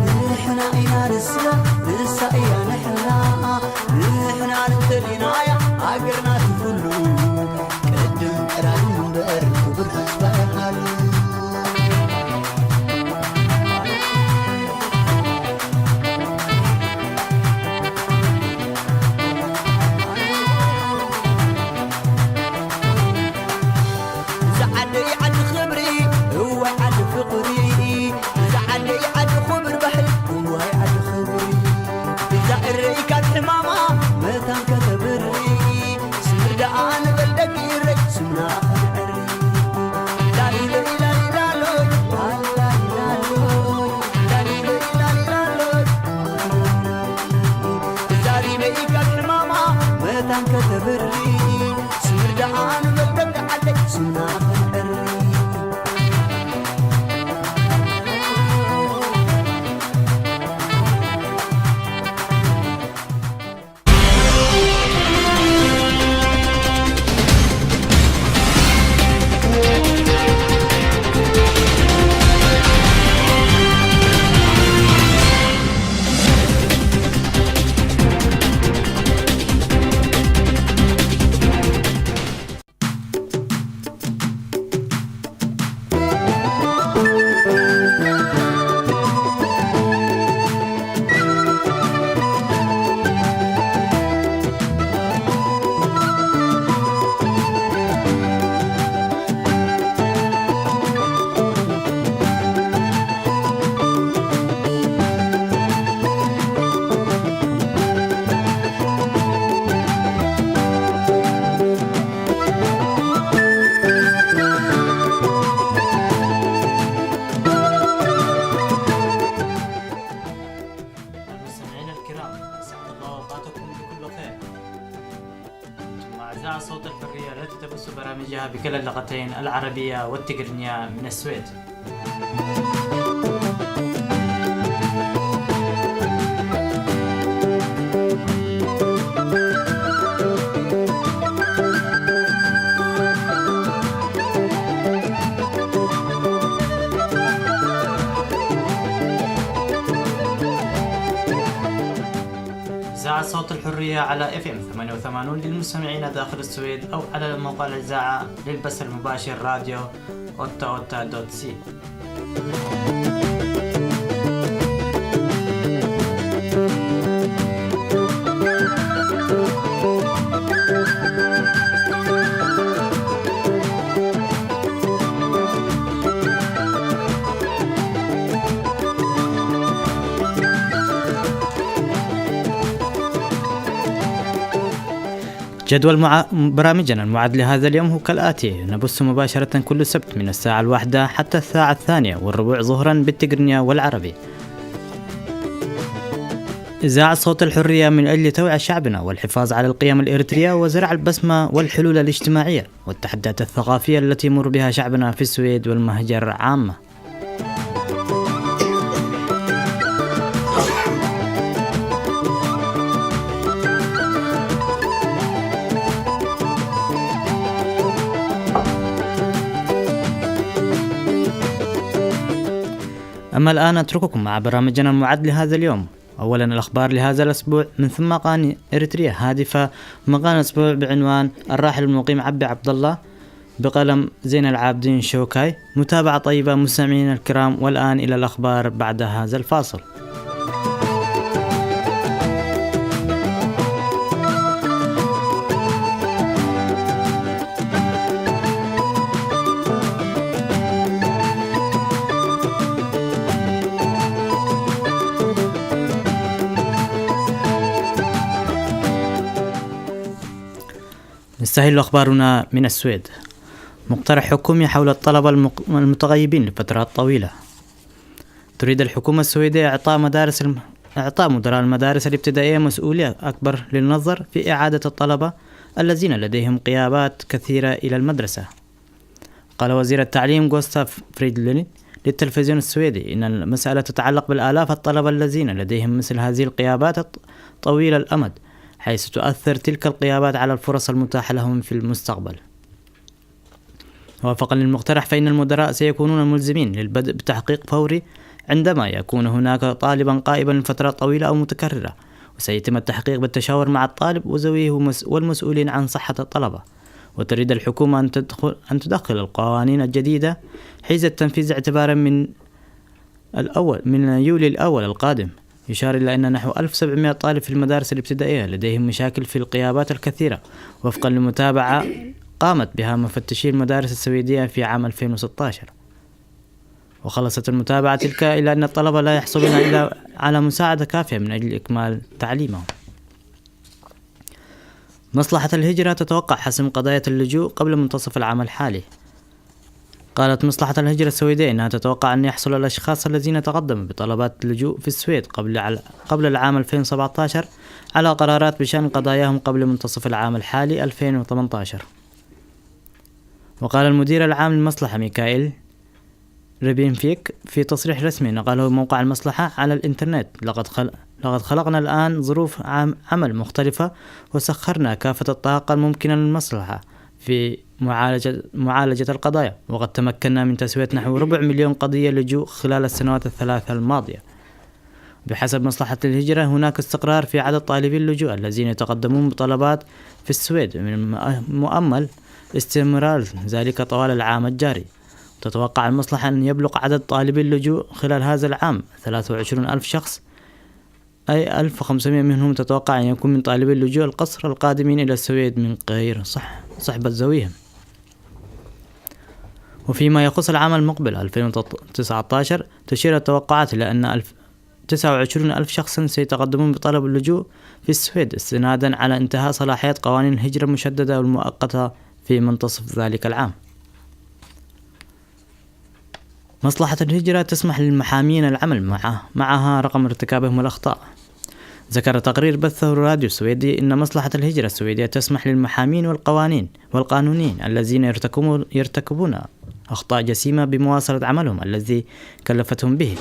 ንሕና ኢና ንሳ ንሳ እያ ንሕና ንሕና ንተሊናያ ሃገርና ትፍሉ ቅድም ቀዳም እምበር ክቡር ህዝባ ይሓሉ። እዛ ዓደይ ዓዲ ክብሪ እወ ዓዲ ፍቕሪ እዛ ዓደይ ዓዲ ክብር ባህሊ እወ ዓዲ ክብሪ እዛ እረይ ካብ ሕማማ መታን ከተብሪ ስምር ደኣ ንበል ደቂ እረይ ስምና ከነዕሪ ላሊለይ ላሊላሎይ ላሊላሎይ ላሊለይ ላሊላሎይ ተዛሪበ ኢጋድ ሕማማ መታን ከተብሪ ስምር ደኣ ንበል ደቂ ዓደይ ስምና ከንዕሪ المستمعين الكرام، أسعد الله أوقاتكم بكل خير. أنتم أعزاء صوت الحرية التي تبث برامجها بكلا اللغتين العربية والتقرنية من السويد. إذاعة صوت الحرية على إف إم ثمانية وثمانين للمستمعين داخل السويد، أو على موقع الإذاعة للبث المباشر، راديو أوتا أوتا دوت سي. جدول مع-، برامجنا المعد لهذا اليوم هو كالآتي: نبث مباشرة كل سبت من الساعة الواحدة حتى الساعة الثانية والربع ظهرا بالتقرنية والعربي. إذاعة صوت الحرية من أجل توعية شعبنا والحفاظ على القيم الإريترية وزرع البسمة والحلول الاجتماعية والتحديات الثقافية التي يمر بها شعبنا في السويد والمهجر عامة. أما الآن أترككم مع برامجنا المعد لهذا اليوم. أولا الأخبار لهذا الأسبوع، من ثم أغاني إريترية هادفة، مقال أسبوع بعنوان الراحل المقيم عبي عبد الله، بقلم زين العابدين شوكاي. متابعة طيبة مستمعينا الكرام، والآن إلى الأخبار بعد هذا الفاصل. تهل أخبارنا من السويد. مقترح حكومي حول الطلبة المق- المتغيبين لفترات طويلة. تريد الحكومة السويدية إعطاء مدارس الم- إعطاء مدراء المدارس الابتدائية مسؤولية أكبر للنظر في إعادة الطلبة الذين لديهم غيابات كثيرة إلى المدرسة. قال وزير التعليم غوستاف فريدلين للتلفزيون السويدي إن المسألة تتعلق بالآلاف الطلبة الذين لديهم مثل هذه الغيابات الط- طويلة الأمد، حيث تؤثر تلك الغيابات على الفرص المتاحة لهم في المستقبل. وفقا للمقترح، فإن المدراء سيكونون ملزمين للبدء بتحقيق فوري عندما يكون هناك طالبا غائبا لفترة طويلة أو متكررة، وسيتم التحقيق بالتشاور مع الطالب وذويه ومس- والمسؤولين عن صحة الطلبة. وتريد الحكومة أن تدخل أن تدخل القوانين الجديدة حيز التنفيذ اعتبارا من الأول من يوليو الأول القادم. يشار إلى أن نحو ألف وسبعمائة طالب في المدارس الابتدائية لديهم مشاكل في الغيابات الكثيرة، وفقا لمتابعة قامت بها مفتشي المدارس السويدية في عام ألفين وستة عشر. وخلصت المتابعة تلك إلى أن الطلبة لا يحصلون إلا على مساعدة كافية من أجل إكمال تعليمهم. مصلحة الهجرة تتوقع حسم قضايا اللجوء قبل منتصف العام الحالي. قالت مصلحة الهجرة السويدية إنها تتوقع أن يحصل الأشخاص الذين تقدموا بطلبات اللجوء في السويد قبل عل- قبل العام ألفين وسبعتاشر على قرارات بشأن قضاياهم قبل منتصف العام الحالي ألفين وثمنتاشر. وقال المدير العام للمصلحة ميكائيل ريبينفيك في تصريح رسمي نقله موقع المصلحة على الإنترنت: "لقد خل... لقد خلقنا الآن ظروف عم... عمل مختلفة، وسخرنا كافة الطاقة الممكنة للمصلحة في معالجة معالجة القضايا، وقد تمكنا من تسوية نحو ربع مليون قضية لجوء خلال السنوات الثلاثة الماضية". بحسب مصلحة الهجرة، هناك استقرار في عدد طالبي اللجوء الذين يتقدمون بطلبات في السويد من مؤ- مؤمل استمرار ذلك طوال العام الجاري. تتوقع المصلحة أن يبلغ عدد طالبي اللجوء خلال هذا العام ثلاثة وعشرين ألف شخص، أي ألف وخمسمائة منهم تتوقع أن يكون من طالبي اللجوء القسرى القادمين إلى السويد من غير صح صحبة ذويهم. وفيما يخص العام المقبل ألفين وتسعتاشر، تشير التوقعات إلى أن ألف تسعة وعشرين ألف شخص سيتقدمون بطلب اللجوء في السويد، استنادا على انتهاء صلاحيات قوانين الهجرة المشددة والمؤقتة في منتصف ذلك العام. مصلحة الهجرة تسمح للمحامين العمل مع معها رغم ارتكابهم الأخطاء. ذكر تقرير بثه الراديو السويدي إن مصلحة الهجرة السويدية تسمح للمحامين والقوانين والقانونيين الذين يرتكبون يرتكبون أخطاء جسيمة بمواصلة عملهم الذي كلفتهم به،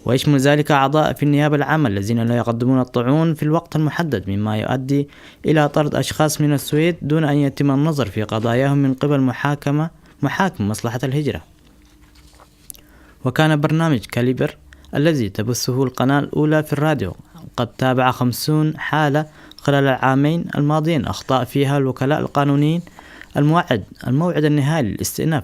ويشمل ذلك أعضاء في النيابة العامة الذين لا يقدمون الطعون في الوقت المحدد، مما يؤدي إلى طرد أشخاص من السويد دون أن يتم النظر في قضاياهم من قبل محاكمة محاكم مصلحة الهجرة. وكان برنامج كاليبر الذي تبثه القناة الأولى في الراديو قد تابع خمسون حالة خلال العامين الماضيين أخطأ فيها الوكلاء القانونيين الموعد الموعد النهائي للاستئناف،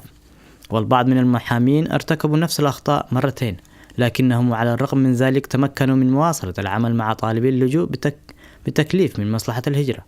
والبعض من المحامين ارتكبوا نفس الأخطاء مرتين، لكنهم على الرغم من ذلك تمكنوا من مواصلة العمل مع طالبي اللجوء بتك بتكليف من مصلحة الهجرة.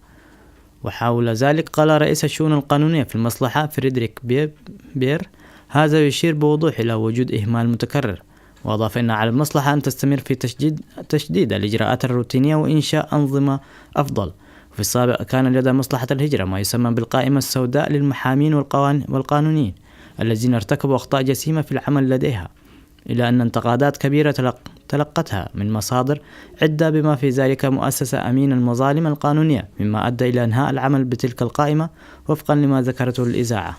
وحول ذلك قال رئيس الشؤون القانونية في المصلحة فريدريك بير بير: "هذا يشير بوضوح إلى وجود إهمال متكرر". وأضاف إن على المصلحة أن تستمر في تشديد تشديد الإجراءات الروتينية وإنشاء أنظمة أفضل. وفي السابق كان لدى مصلحة الهجرة ما يسمى بالقائمة السوداء للمحامين والقوان والقانونيين الذين ارتكبوا أخطاء جسيمة في العمل لديها، إلى أن انتقادات كبيرة تلق تلقتها من مصادر عدة بما في ذلك مؤسسة أمين المظالم القانونية، مما أدى إلى إنهاء العمل بتلك القائمة، وفقا لما ذكرته الإذاعة.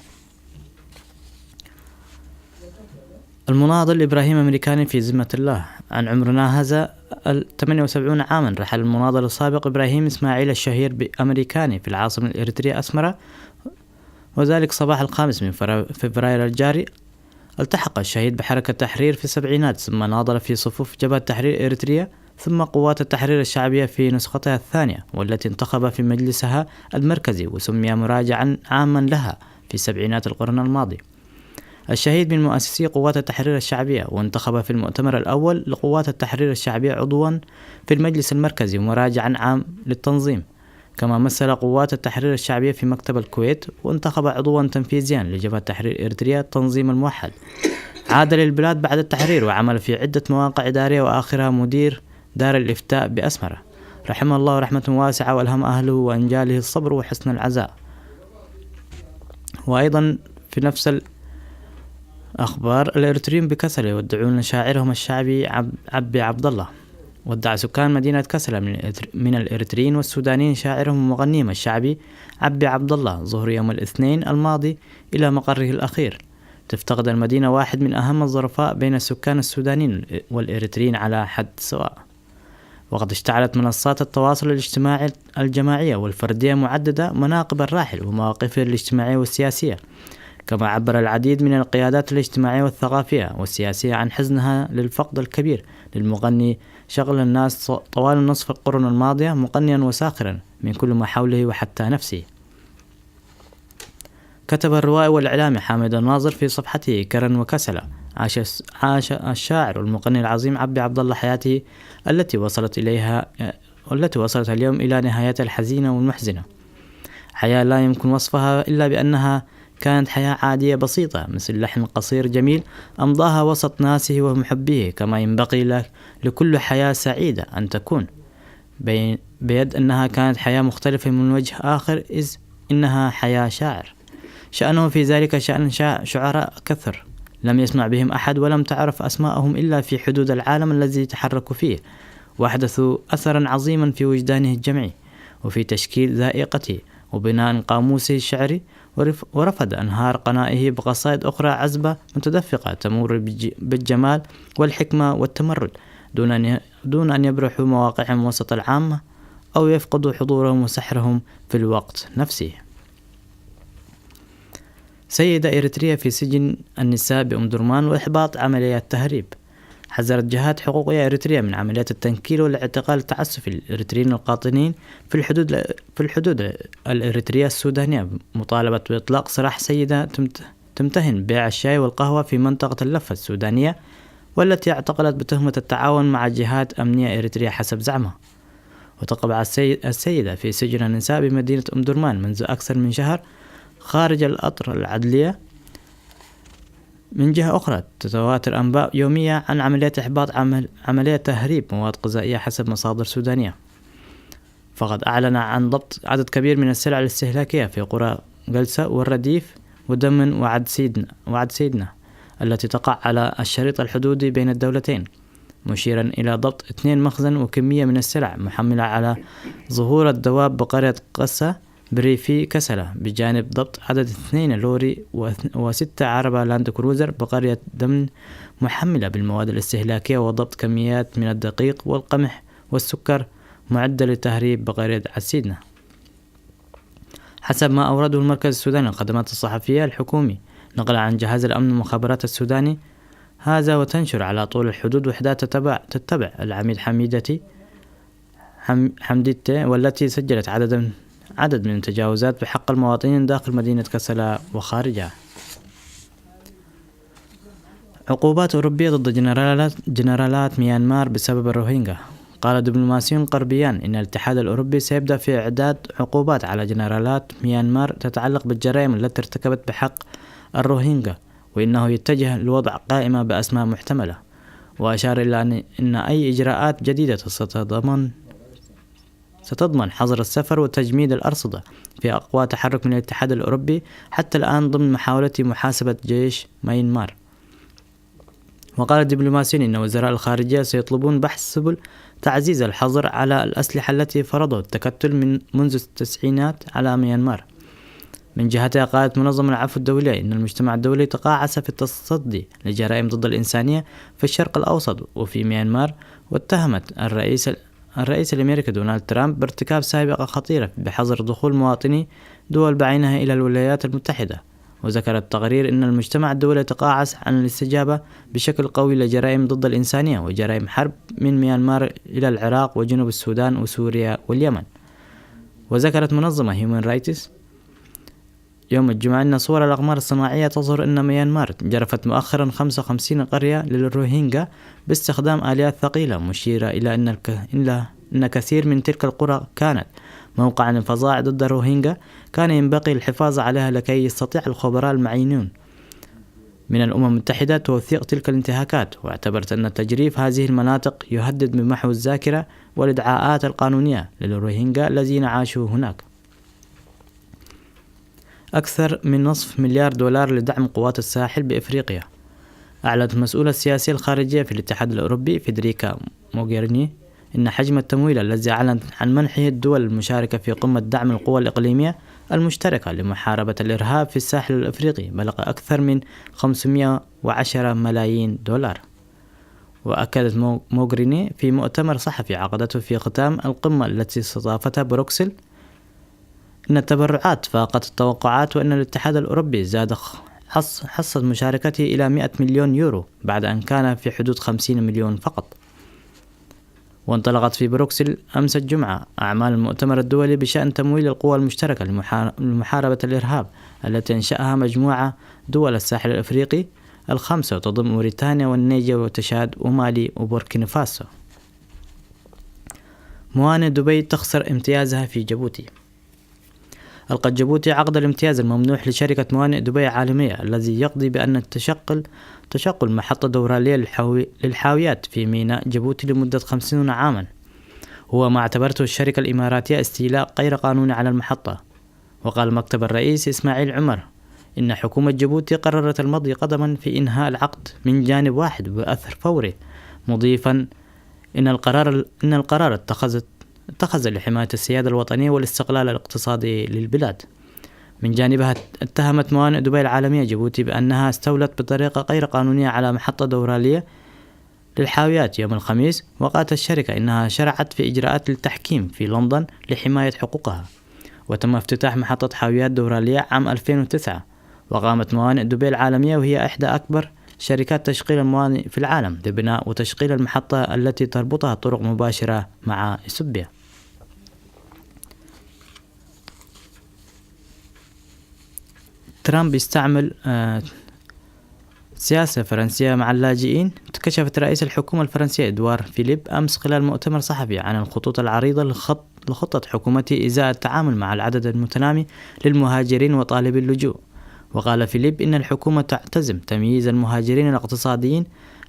المناضل إبراهيم أمريكاني في ذمة الله، عن عمر ناهز ال ثمانية وسبعين عاما، رحل المناضل السابق إبراهيم إسماعيل الشهير بأمريكاني في العاصمة الإريترية أسمرة، وذلك صباح الخامس من فر- فبراير الجاري. التحق الشهيد بحركة تحرير في السبعينات، ثم ناضل في صفوف جبهة تحرير إريتريا، ثم قوات التحرير الشعبية في نسختها الثانية، والتي انتخب في مجلسها المركزي وسمي مراجعا عاما لها في سبعينات القرن الماضي. الشهيد من مؤسسي قوات التحرير الشعبية، وانتخب في المؤتمر الأول لقوات التحرير الشعبية عضوا في المجلس المركزي ومراجعا عام للتنظيم. كما مثل قوات التحرير الشعبية في مكتب الكويت، وانتخب عضوا تنفيذيا لجبهة تحرير إريتريا التنظيم الموحد. عاد للبلاد بعد التحرير وعمل في عدة مواقع إدارية، وآخرها مدير دار الإفتاء بأسمرة. رحمه الله رحمة واسعة، وألهم أهله وأنجاله الصبر وحسن العزاء. وأيضًا في نفس الأخبار، الإريتريون بكسلة يودعون شاعرهم الشعبي عب-، عبي عبد الله. ودع سكان مدينة كسلة من الإريتر-، من الإريتريين والسودانيين شاعرهم ومغنيهم الشعبي عبي عبد الله ظهر يوم الاثنين الماضي إلى مقره الأخير. تفتقد المدينة واحد من أهم الظرفاء بين السكان السودانيين والإريتريين على حد سواء. وقد اشتعلت منصات التواصل الاجتماعي الجماعية والفردية معددة مناقب الراحل ومواقفه الاجتماعية والسياسية، كما عبر العديد من القيادات الاجتماعية والثقافية والسياسية عن حزنها للفقد الكبير للمغني شغل الناس طوال نصف القرن الماضية، مغنيا وساخرا من كل ما حوله وحتى نفسه. كتب الروائي والإعلامي حامد الناظر في صفحته كرن وكسلة: "عاش الس-، عاش الشاعر والمغني العظيم عبي عبد الله حياته التي وصلت إليها، التي وصلت اليوم إلى نهايتها الحزينة والمحزنة. حياة لا يمكن وصفها إلا بأنها كانت حياة عادية بسيطة، مثل لحن قصير جميل أمضاها وسط ناسه ومحبيه، كما ينبغي ل-، لكل حياة سعيدة أن تكون، بي-، بيد أنها كانت حياة مختلفة من وجه آخر، إذ إنها حياة شاعر. شأنه في ذلك شأن شا-، شعراء كثر لم يسمع بهم أحد ولم تعرف أسماءهم إلا في حدود العالم الذي يتحرك فيه، وأحدثوا أثرا عظيما في وجدانه الجمعي وفي تشكيل ذائقته وبناء قاموسه الشعري، ورف-، ورفد أنهار قنائه بقصائد أخرى عذبة متدفقة تمر بالج-، بالجمال والحكمة والتمرد، دون أن ي-، دون أن يبرحوا مواقعهم وسط العامة أو يفقدوا حضورهم وسحرهم في الوقت نفسه". سيدة إريترية في سجن النساء بأم درمان وإحباط عمليات تهريب. حذرت جهات حقوقية إريترية من عمليات التنكيل والاعتقال التعسفي للإريتريين القاطنين في الحدود، في الحدود الإريترية السودانية، مطالبة بإطلاق سراح سيدة تمت-، تمتهن بيع الشاي والقهوة في منطقة اللفة السودانية، والتي اعتقلت بتهمة التعاون مع جهات أمنية إريترية حسب زعمها. وتقبع السي-، السيدة في سجن النساء بمدينة أم درمان منذ أكثر من شهر خارج الأطر العدلية. من جهة أخرى، تتواتر أنباء يومية عن عمليات إحباط عمل-، عمليات تهريب مواد غذائية حسب مصادر سودانية. فقد أعلن عن ضبط عدد كبير من السلع الاستهلاكية في قرى جلسة والرديف ودمن وعد سيدنا، وعد سيدنا، التي تقع على الشريط الحدودي بين الدولتين، مشيرا إلى ضبط اثنين مخزن وكمية من السلع محملة على ظهور الدواب بقرية قسة بريفي كسلة، بجانب ضبط عدد اثنين لوري وث-، وستة عربة لاند كروزر بقرية دمن محملة بالمواد الاستهلاكية، وضبط كميات من الدقيق والقمح والسكر معدة للتهريب بقرية عسيدنا. حسب ما أورده المركز السوداني للخدمات الصحفية الحكومي، نقل عن جهاز الأمن والمخابرات السوداني، هذا وتنشر على طول الحدود وحدات تتبع، تتبع العميد حميدتي حم-، حمديتي، والتي سجلت عددا، عدد من التجاوزات بحق المواطنين داخل مدينة كسلا وخارجها. عقوبات أوروبية ضد جنرالات، جنرالات ميانمار بسبب الروهينجا. قال دبلوماسيون غربيان إن الاتحاد الأوروبي سيبدأ في إعداد عقوبات على جنرالات ميانمار تتعلق بالجرائم التي ارتكبت بحق الروهينجا، وإنه يتجه لوضع قائمة بأسماء محتملة. وأشار إلى أن، إن أي إجراءات جديدة ستضمن، ستضمن حظر السفر وتجميد الأرصدة في أقوى تحرك من الاتحاد الأوروبي حتى الآن ضمن محاولة محاسبة جيش ميانمار. وقال الدبلوماسيون إن وزراء الخارجية سيطلبون بحث سبل تعزيز الحظر على الأسلحة التي فرضه التكتل من منذ التسعينات على ميانمار. من جهتها، قالت منظمة العفو الدولية إن المجتمع الدولي تقاعس في التصدي لجرائم ضد الإنسانية في الشرق الأوسط وفي ميانمار، واتهمت الرئيس، الرئيس الأمريكي دونالد ترامب بارتكاب سابقة خطيرة بحظر دخول مواطني دول بعينها إلى الولايات المتحدة. وذكر التقرير إن المجتمع الدولي يتقاعس عن الاستجابة بشكل قوي لجرائم ضد الإنسانية وجرائم حرب من ميانمار إلى العراق وجنوب السودان وسوريا واليمن. وذكرت منظمة هيومن رايتس يوم الجمعة إن صور الأقمار الصناعية تظهر أن ميانمار جرفت مؤخرا خمسة وخمسين قرية للروهينجا باستخدام آليات ثقيلة، مشيرة إلى أن الك-، إلا أن كثير من تلك القرى كانت موقعا لفظائع ضد الروهينجا كان ينبغي الحفاظ عليها لكي يستطيع الخبراء المعنيون من الأمم المتحدة توثيق تلك الانتهاكات، واعتبرت أن تجريف هذه المناطق يهدد بمحو الذاكرة والإدعاءات القانونية للروهينجا الذين عاشوا هناك. أكثر من نصف مليار دولار لدعم قوات الساحل بإفريقيا. أعلنت مسؤولة السياسية الخارجية في الاتحاد الأوروبي فيدريكا موغيريني إن حجم التمويل الذي أعلنت عن منحه الدول المشاركة في قمة دعم القوى الإقليمية المشتركة لمحاربة الإرهاب في الساحل الإفريقي بلغ أكثر من خمسمائة وعشرة ملايين دولار. وأكدت مو-، موغريني في مؤتمر صحفي عقدته في ختام القمة التي استضافتها بروكسل إن التبرعات فاقت التوقعات، وأن الاتحاد الأوروبي زاد خ-، حص-، حصة مشاركته إلى مائة مليون يورو بعد أن كان في حدود خمسين مليون فقط. وانطلقت في بروكسل أمس الجمعة أعمال المؤتمر الدولي بشأن تمويل القوى المشتركة لمحا-، لمحاربة الإرهاب، التي أنشأها مجموعة دول الساحل الإفريقي الخمسة، وتضم موريتانيا والنيجر وتشاد ومالي وبوركينا فاسو. موانئ دبي تخسر امتيازها في جيبوتي. ألقت جيبوتي عقد الامتياز الممنوح لشركة موانئ دبي العالمية، الذي يقضي بأن تشغل، تشغل محطة دورالية للحاوي-، للحاويات في ميناء جيبوتي لمدة خمسين عامًا، هو ما اعتبرته الشركة الإماراتية استيلاء غير قانوني على المحطة. وقال مكتب الرئيس إسماعيل عمر إن حكومة جيبوتي قررت المضي قدما في إنهاء العقد من جانب واحد بأثر فوري، مضيفا إن القرار، إن القرار اتخذت، اتخذ لحماية السيادة الوطنية والاستقلال الاقتصادي للبلاد. من جانبها، اتهمت موانئ دبي العالمية جيبوتي بأنها استولت بطريقة غير قانونية على محطة دورالية للحاويات يوم الخميس، وقالت الشركة إنها شرعت في إجراءات للتحكيم في لندن لحماية حقوقها. وتم افتتاح محطة حاويات دورالية عام ألفين وتسعة، وقامت موانئ دبي العالمية، وهي إحدى أكبر شركات تشغيل الموانئ في العالم، ببناء وتشغيل المحطة التي تربطها طرق مباشرة مع إثيوبيا. ترامب يستعمل، آه، سياسة فرنسية مع اللاجئين. كشفت رئيس الحكومة الفرنسية إدوار فيليب أمس خلال مؤتمر صحفي عن الخطوط العريضة لخط-، لخطة حكومته إزاء التعامل مع العدد المتنامي للمهاجرين وطالبي اللجوء. وقال فيليب إن الحكومة تعتزم تمييز المهاجرين الاقتصاديين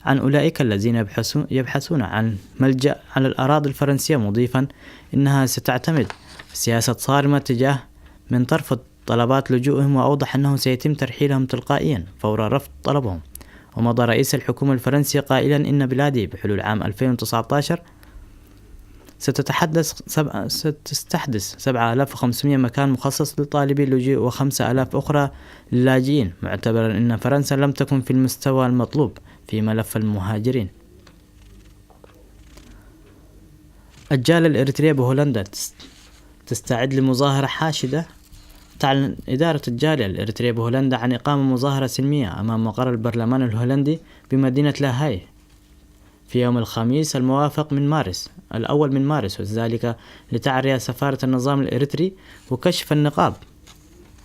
عن أولئك الذين يبحثون، يبحثون عن ملجأ على الأراضي الفرنسية، مضيفا إنها ستعتمد سياسة صارمة تجاه من ترفض طلبات لجوئهم، وأوضح أنه سيتم ترحيلهم تلقائيا فور رفض طلبهم. ومضى رئيس الحكومة الفرنسي قائلا إن بلادي بحلول عام ألفين وتسعتاشر ستتحدث سب-، ستستحدث سبعة آلاف وخمسمائة مكان مخصص لطالبي اللجوء وخمسة آلاف أخرى للاجئين، معتبرا أن فرنسا لم تكن في المستوى المطلوب في ملف المهاجرين. الجالية الإريترية بهولندا تس-، تستعد لمظاهرة حاشدة. تعلن إدارة الجالية الإريترية بهولندا عن إقامة مظاهرة سلمية أمام مقر البرلمان الهولندي بمدينة لاهاي في يوم الخميس الموافق من مارس، الأول من مارس، وذلك لتعرية سفارة النظام الإريتري وكشف النقاب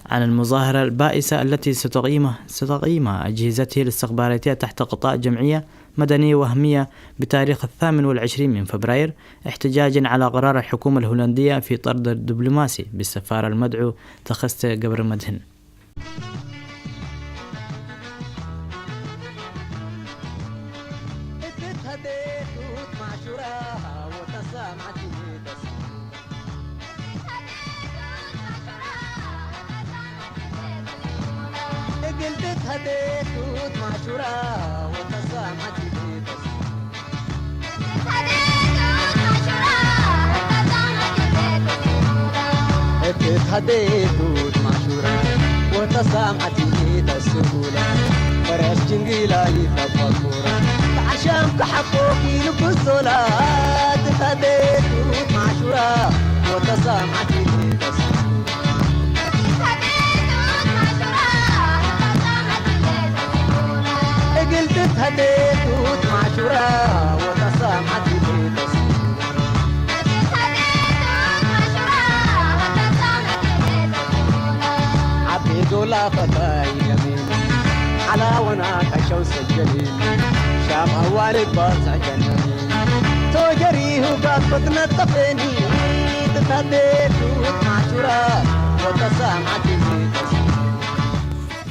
عن المظاهرة البائسة التي ستقيمها، ستقيمها أجهزته الاستخباراتية تحت غطاء جمعية مدنية وهمية بتاريخ الثامن والعشرين من فبراير، احتجاجا على قرار الحكومة الهولندية في طرد الدبلوماسي بالسفارة المدعو تخست قبر مدهن.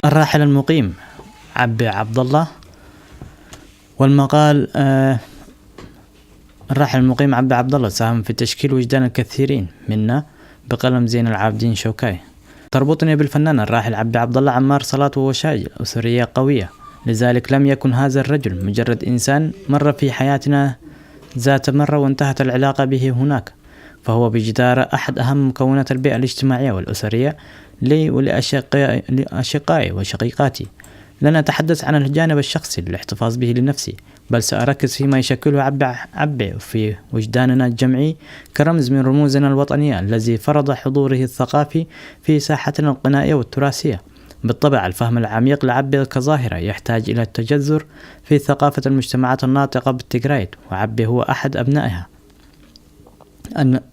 الراحل المقيم عبي عبد الله. والمقال، آه، الراحل المقيم عبي عبد الله ساهم في تشكيل وجدان الكثيرين منا بقلم زين العابدين شوكاي. تربطني بالفنان الراحل عبي عبد الله عمار صلاة ووشائج أسرية قوية. لذلك لم يكن هذا الرجل مجرد إنسان مر في حياتنا ذات مرة وانتهت العلاقة به هناك، فهو بجدارة أحد أهم مكونات البيئة الاجتماعية والأسرية لي ولأشقائي وشقيقاتي. لن أتحدث عن الجانب الشخصي للاحتفاظ به لنفسي، بل سأركز فيما يشكله عبي، عبي في وجداننا الجمعي كرمز من رموزنا الوطنية الذي فرض حضوره الثقافي في ساحتنا الغنائية والتراثية. بالطبع الفهم العميق لعبي كظاهرة يحتاج إلى التجذر في ثقافة المجتمعات الناطقة بالتجرايت، وعبي هو أحد أبنائها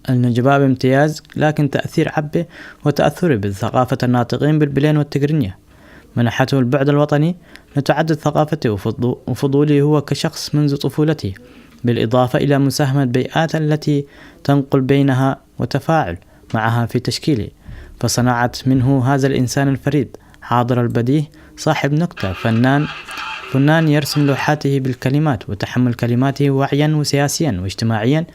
النجباء بامتياز، لكن تأثير عبي وتأثري بثقافة الناطقين بالبلين والتجرنية منحته البعد الوطني لتعدد ثقافته وفضوله هو كشخص منذ طفولته، بالإضافة إلى مساهمة البيئات التي تنقل بينها وتفاعل معها في تشكيله. فصنعت منه هذا الإنسان الفريد، حاضر البديه، صاحب نكتة، فنان، فنان يرسم لوحاته بالكلمات، وتحمل كلماته وعيا وسياسيا واجتماعيا،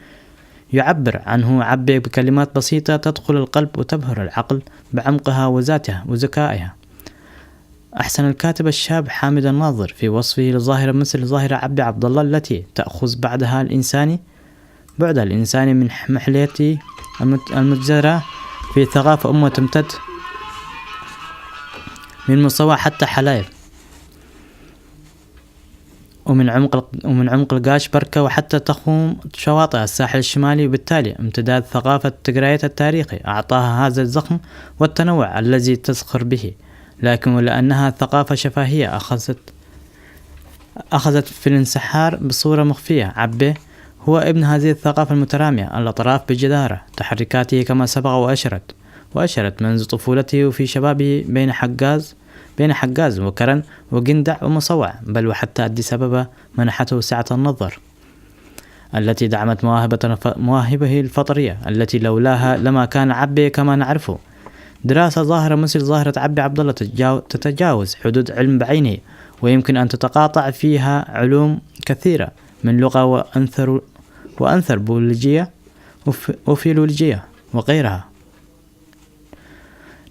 يعبر عنه عبي بكلمات بسيطة تدخل القلب وتبهر العقل بعمقها وذاتها وذكائها. أحسن الكاتب الشاب حامد الناظر في وصفه لظاهرة مثل ظاهرة عبي عبد الله التي تأخذ بعدها الإنساني بعد الإنسان من محلية المتجرة في ثقافة أمة تمتد من مصوع حتى حلايب، ومن عمق ومن عمق القاش بركة وحتى تخوم شواطئ الساحل الشمالي، وبالتالي امتداد ثقافة تجريت التاريخي أعطاها هذا الزخم والتنوع الذي تزخر به. لكن ولأنها ثقافة شفاهية أخذت أخذت في الانسحار بصورة مخفية. عبه هو ابن هذه الثقافة المترامية الأطراف بجدارة تحركاته كما سبق وأشرت وأشرت منذ طفولته في شبابه بين حجاز بين حجاز وكرن وجندع ومصوع، بل وحتى أديس أبابا منحته سعة النظر التي دعمت مواهبة مواهبه الفطرية التي لولاها لما كان عبي كما نعرفه. دراسة ظاهرة مثل ظاهرة عبي عبد الله تتجاوز حدود علم بعينه، ويمكن أن تتقاطع فيها علوم كثيرة من لغة وأنثر وأنثروبولوجيا وفيلولوجيا وغيرها.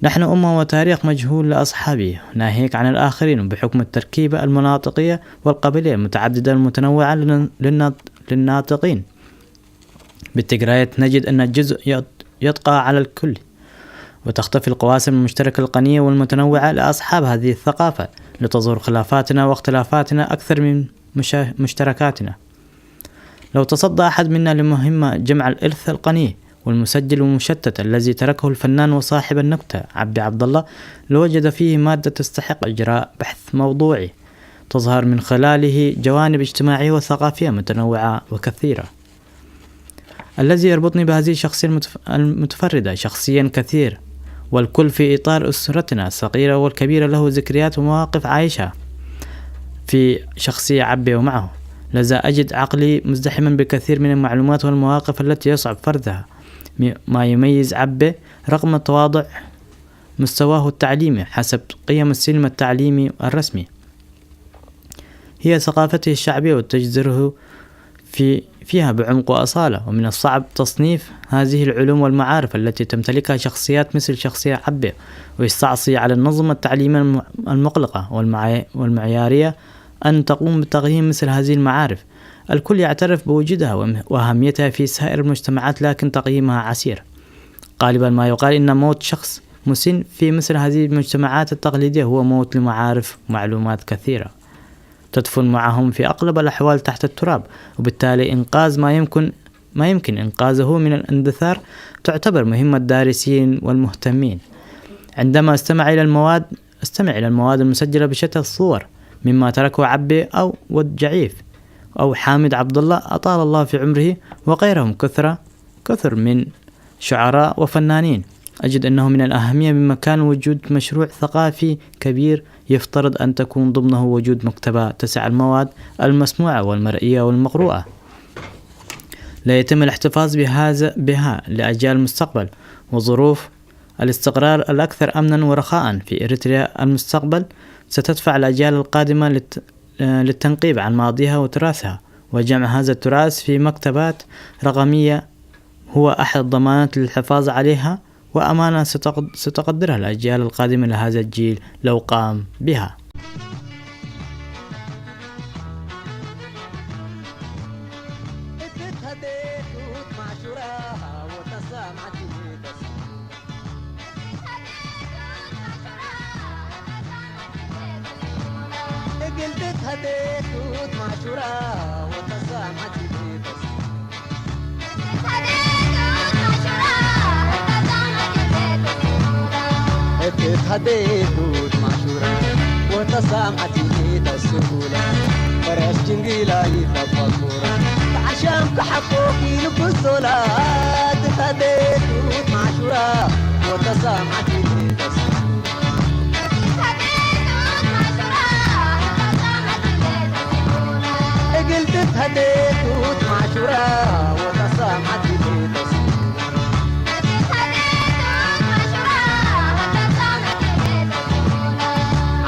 نحن أمة وتاريخ مجهول لأصحابه، ناهيك عن الآخرين، بحكم التركيبة المناطقية والقبلية المتعددة المتنوعة للناطقين بالتجريت، نجد أن الجزء يطغى على الكل، وتختفي القواسم المشتركة القنية والمتنوعة لأصحاب هذه الثقافة، لتظهر خلافاتنا واختلافاتنا أكثر من مشتركاتنا. لو تصدى أحد منا لمهمة جمع الإرث القني والمسجل والمشتت الذي تركه الفنان وصاحب النكتة عبي عبد الله، لوجد فيه مادة تستحق إجراء بحث موضوعي تظهر من خلاله جوانب اجتماعية وثقافية متنوعة وكثيرة. الذي يربطني بهذه الشخصية المتفردة شخصيا كثير، والكل في إطار أسرتنا الصغيرة والكبيرة له ذكريات ومواقف عايشة في شخصية عبي ومعه، لذا أجد عقلي مزدحما بالكثير من المعلومات والمواقف التي يصعب فرزها. ما يميز عبي رغم تواضع مستواه التعليمي حسب قيم السينما التعليمي الرسمي هي ثقافته الشعبية وتجذره في فيها بعمق وأصالة، ومن الصعب تصنيف هذه العلوم والمعارف التي تمتلكها شخصيات مثل شخصية عبي، ويستعصي على النظم التعليمية المغلقة والمعيارية أن تقوم بتقييم مثل هذه المعارف. الكل يعترف بوجودها وأهميتها في سائر المجتمعات، لكن تقييمها عسير. غالبا ما يقال إن موت شخص مسن في مثل هذه المجتمعات التقليدية هو موت لمعارف ومعلومات كثيرة تدفن معهم في أغلب الأحوال تحت التراب، وبالتالي إنقاذ ما يمكن ما يمكن إنقاذه من الاندثار تعتبر مهمة الدارسين والمهتمين. عندما استمع إلى المواد استمع إلى المواد المسجلة بشتى الصور، مما تركه عبي أو ود جعيف أو حامد عبد الله أطال الله في عمره وغيرهم كثرة كثر من شعراء وفنانين. أجد أنه من الأهمية بمكان وجود مشروع ثقافي كبير يفترض أن تكون ضمنه وجود مكتبة تسع المواد المسموعة والمرئية والمقروءة لا يتم الاحتفاظ بهذا بها لأجيال المستقبل. وظروف الاستقرار الأكثر أمنا ورخاء في إريتريا المستقبل ستدفع الأجيال القادمة للت... للتنقيب عن ماضيها وتراثها، وجمع هذا التراث في مكتبات رقمية هو أحد الضمانات للحفاظ عليها وأمانة ستقد-، ستقدرها الأجيال القادمة لهذا الجيل لو قام بها. እትትሃደቱት ማሹራ ወተሳምዓቲ ተስጉላ ፈረስ ጅንጊላ ይፈፈኩራ ተዓሻም ክሓቆ ኢሉ ክሶላ እትትሃደቱት ማሹራ ወተሳምዓቲ ተስጉላ እግል ትትሃደቱት ማሹራ ወተሳምዓቲ ተስጉላ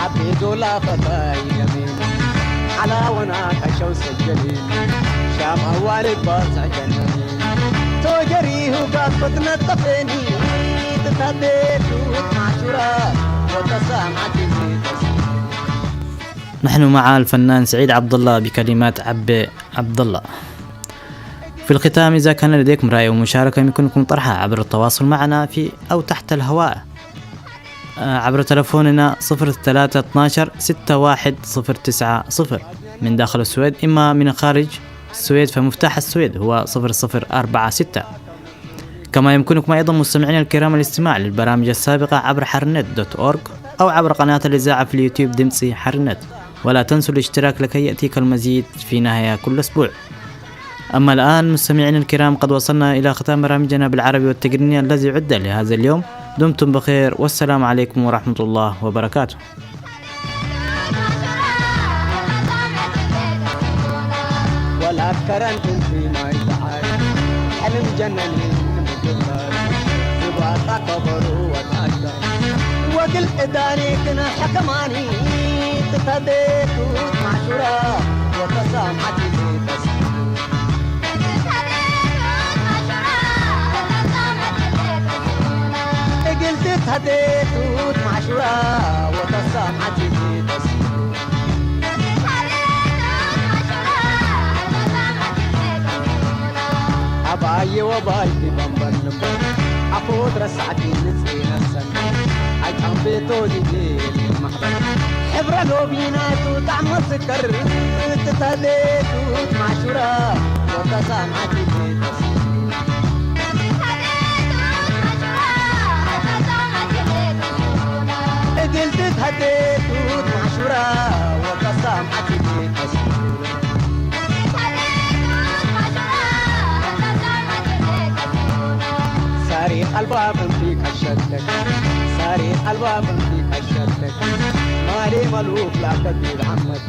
ዓቤ ዶላ ፈታይ ለሜ ሓላወና ካሸው ሰጀሊ ሻም ኣዋልድ ባጽዕ ጀነኒ ቶጀሪሁ ጋር ፈትነት ጠፌኒ ትታቤቱት ማሹራ ወተሳምዓቲ نحن مع الفنان سعيد عبد الله بكلمات عبي عبد الله. في الختام، إذا كان لديكم رأي أو مشاركة، يمكنكم طرحها عبر التواصل معنا في أو تحت الهواء، آه، عبر تلفوننا صفر ثلاثة اثناشر ستة واحد صفر تسعة صفر من داخل السويد، إما من خارج السويد فمفتاح السويد هو صفر صفر أربعة ستة. كما يمكنكم أيضًا مستمعينا الكرام الاستماع للبرامج السابقة عبر حرنت دوت أورغ أو عبر قناة الإذاعة في اليوتيوب دمسي حرنت، ولا تنسوا الاشتراك لكي يأتيك المزيد في نهاية كل أسبوع. أما الآن مستمعينا الكرام، قد وصلنا إلى ختام برامجنا بالعربي والتقنية الذي عد لهذا اليوم. دمتم بخير، والسلام عليكم ورحمة الله وبركاته. ወላከረን እንፊ ማይ ተዓሪ ሕልም ጀነኒ ንምግባር ዝባጣ ከበሩ ወታደር ወግል እዳኒ ክነ ሕከማኒ ትተቤቱት ማሹራ ወተሳማቲ በስ እግል ትተቤቱት ማሹራ ወተሳማቲ በስ ኣባየ ወባይቲ በንበል ንበር ኣፎት ረሳዕቲ ንጽነሰን ኣይጣም ቤቶ ዲዴ ማሕበር ሕብረ ሎቢናቱ ጣዕመ ስከር ትታሌቱት ማሹራ ወተሳማቲ ቤተስ እግል ትታሌቱት ማሹራ ወተሳማቲ ቤተስ ሳሪ ኣልባ በንፊ ቀሸተክ ሳሪ ኣልባ በንፊ ቀሸተክ ማሌ መሉክ ላከቢብ ዓመት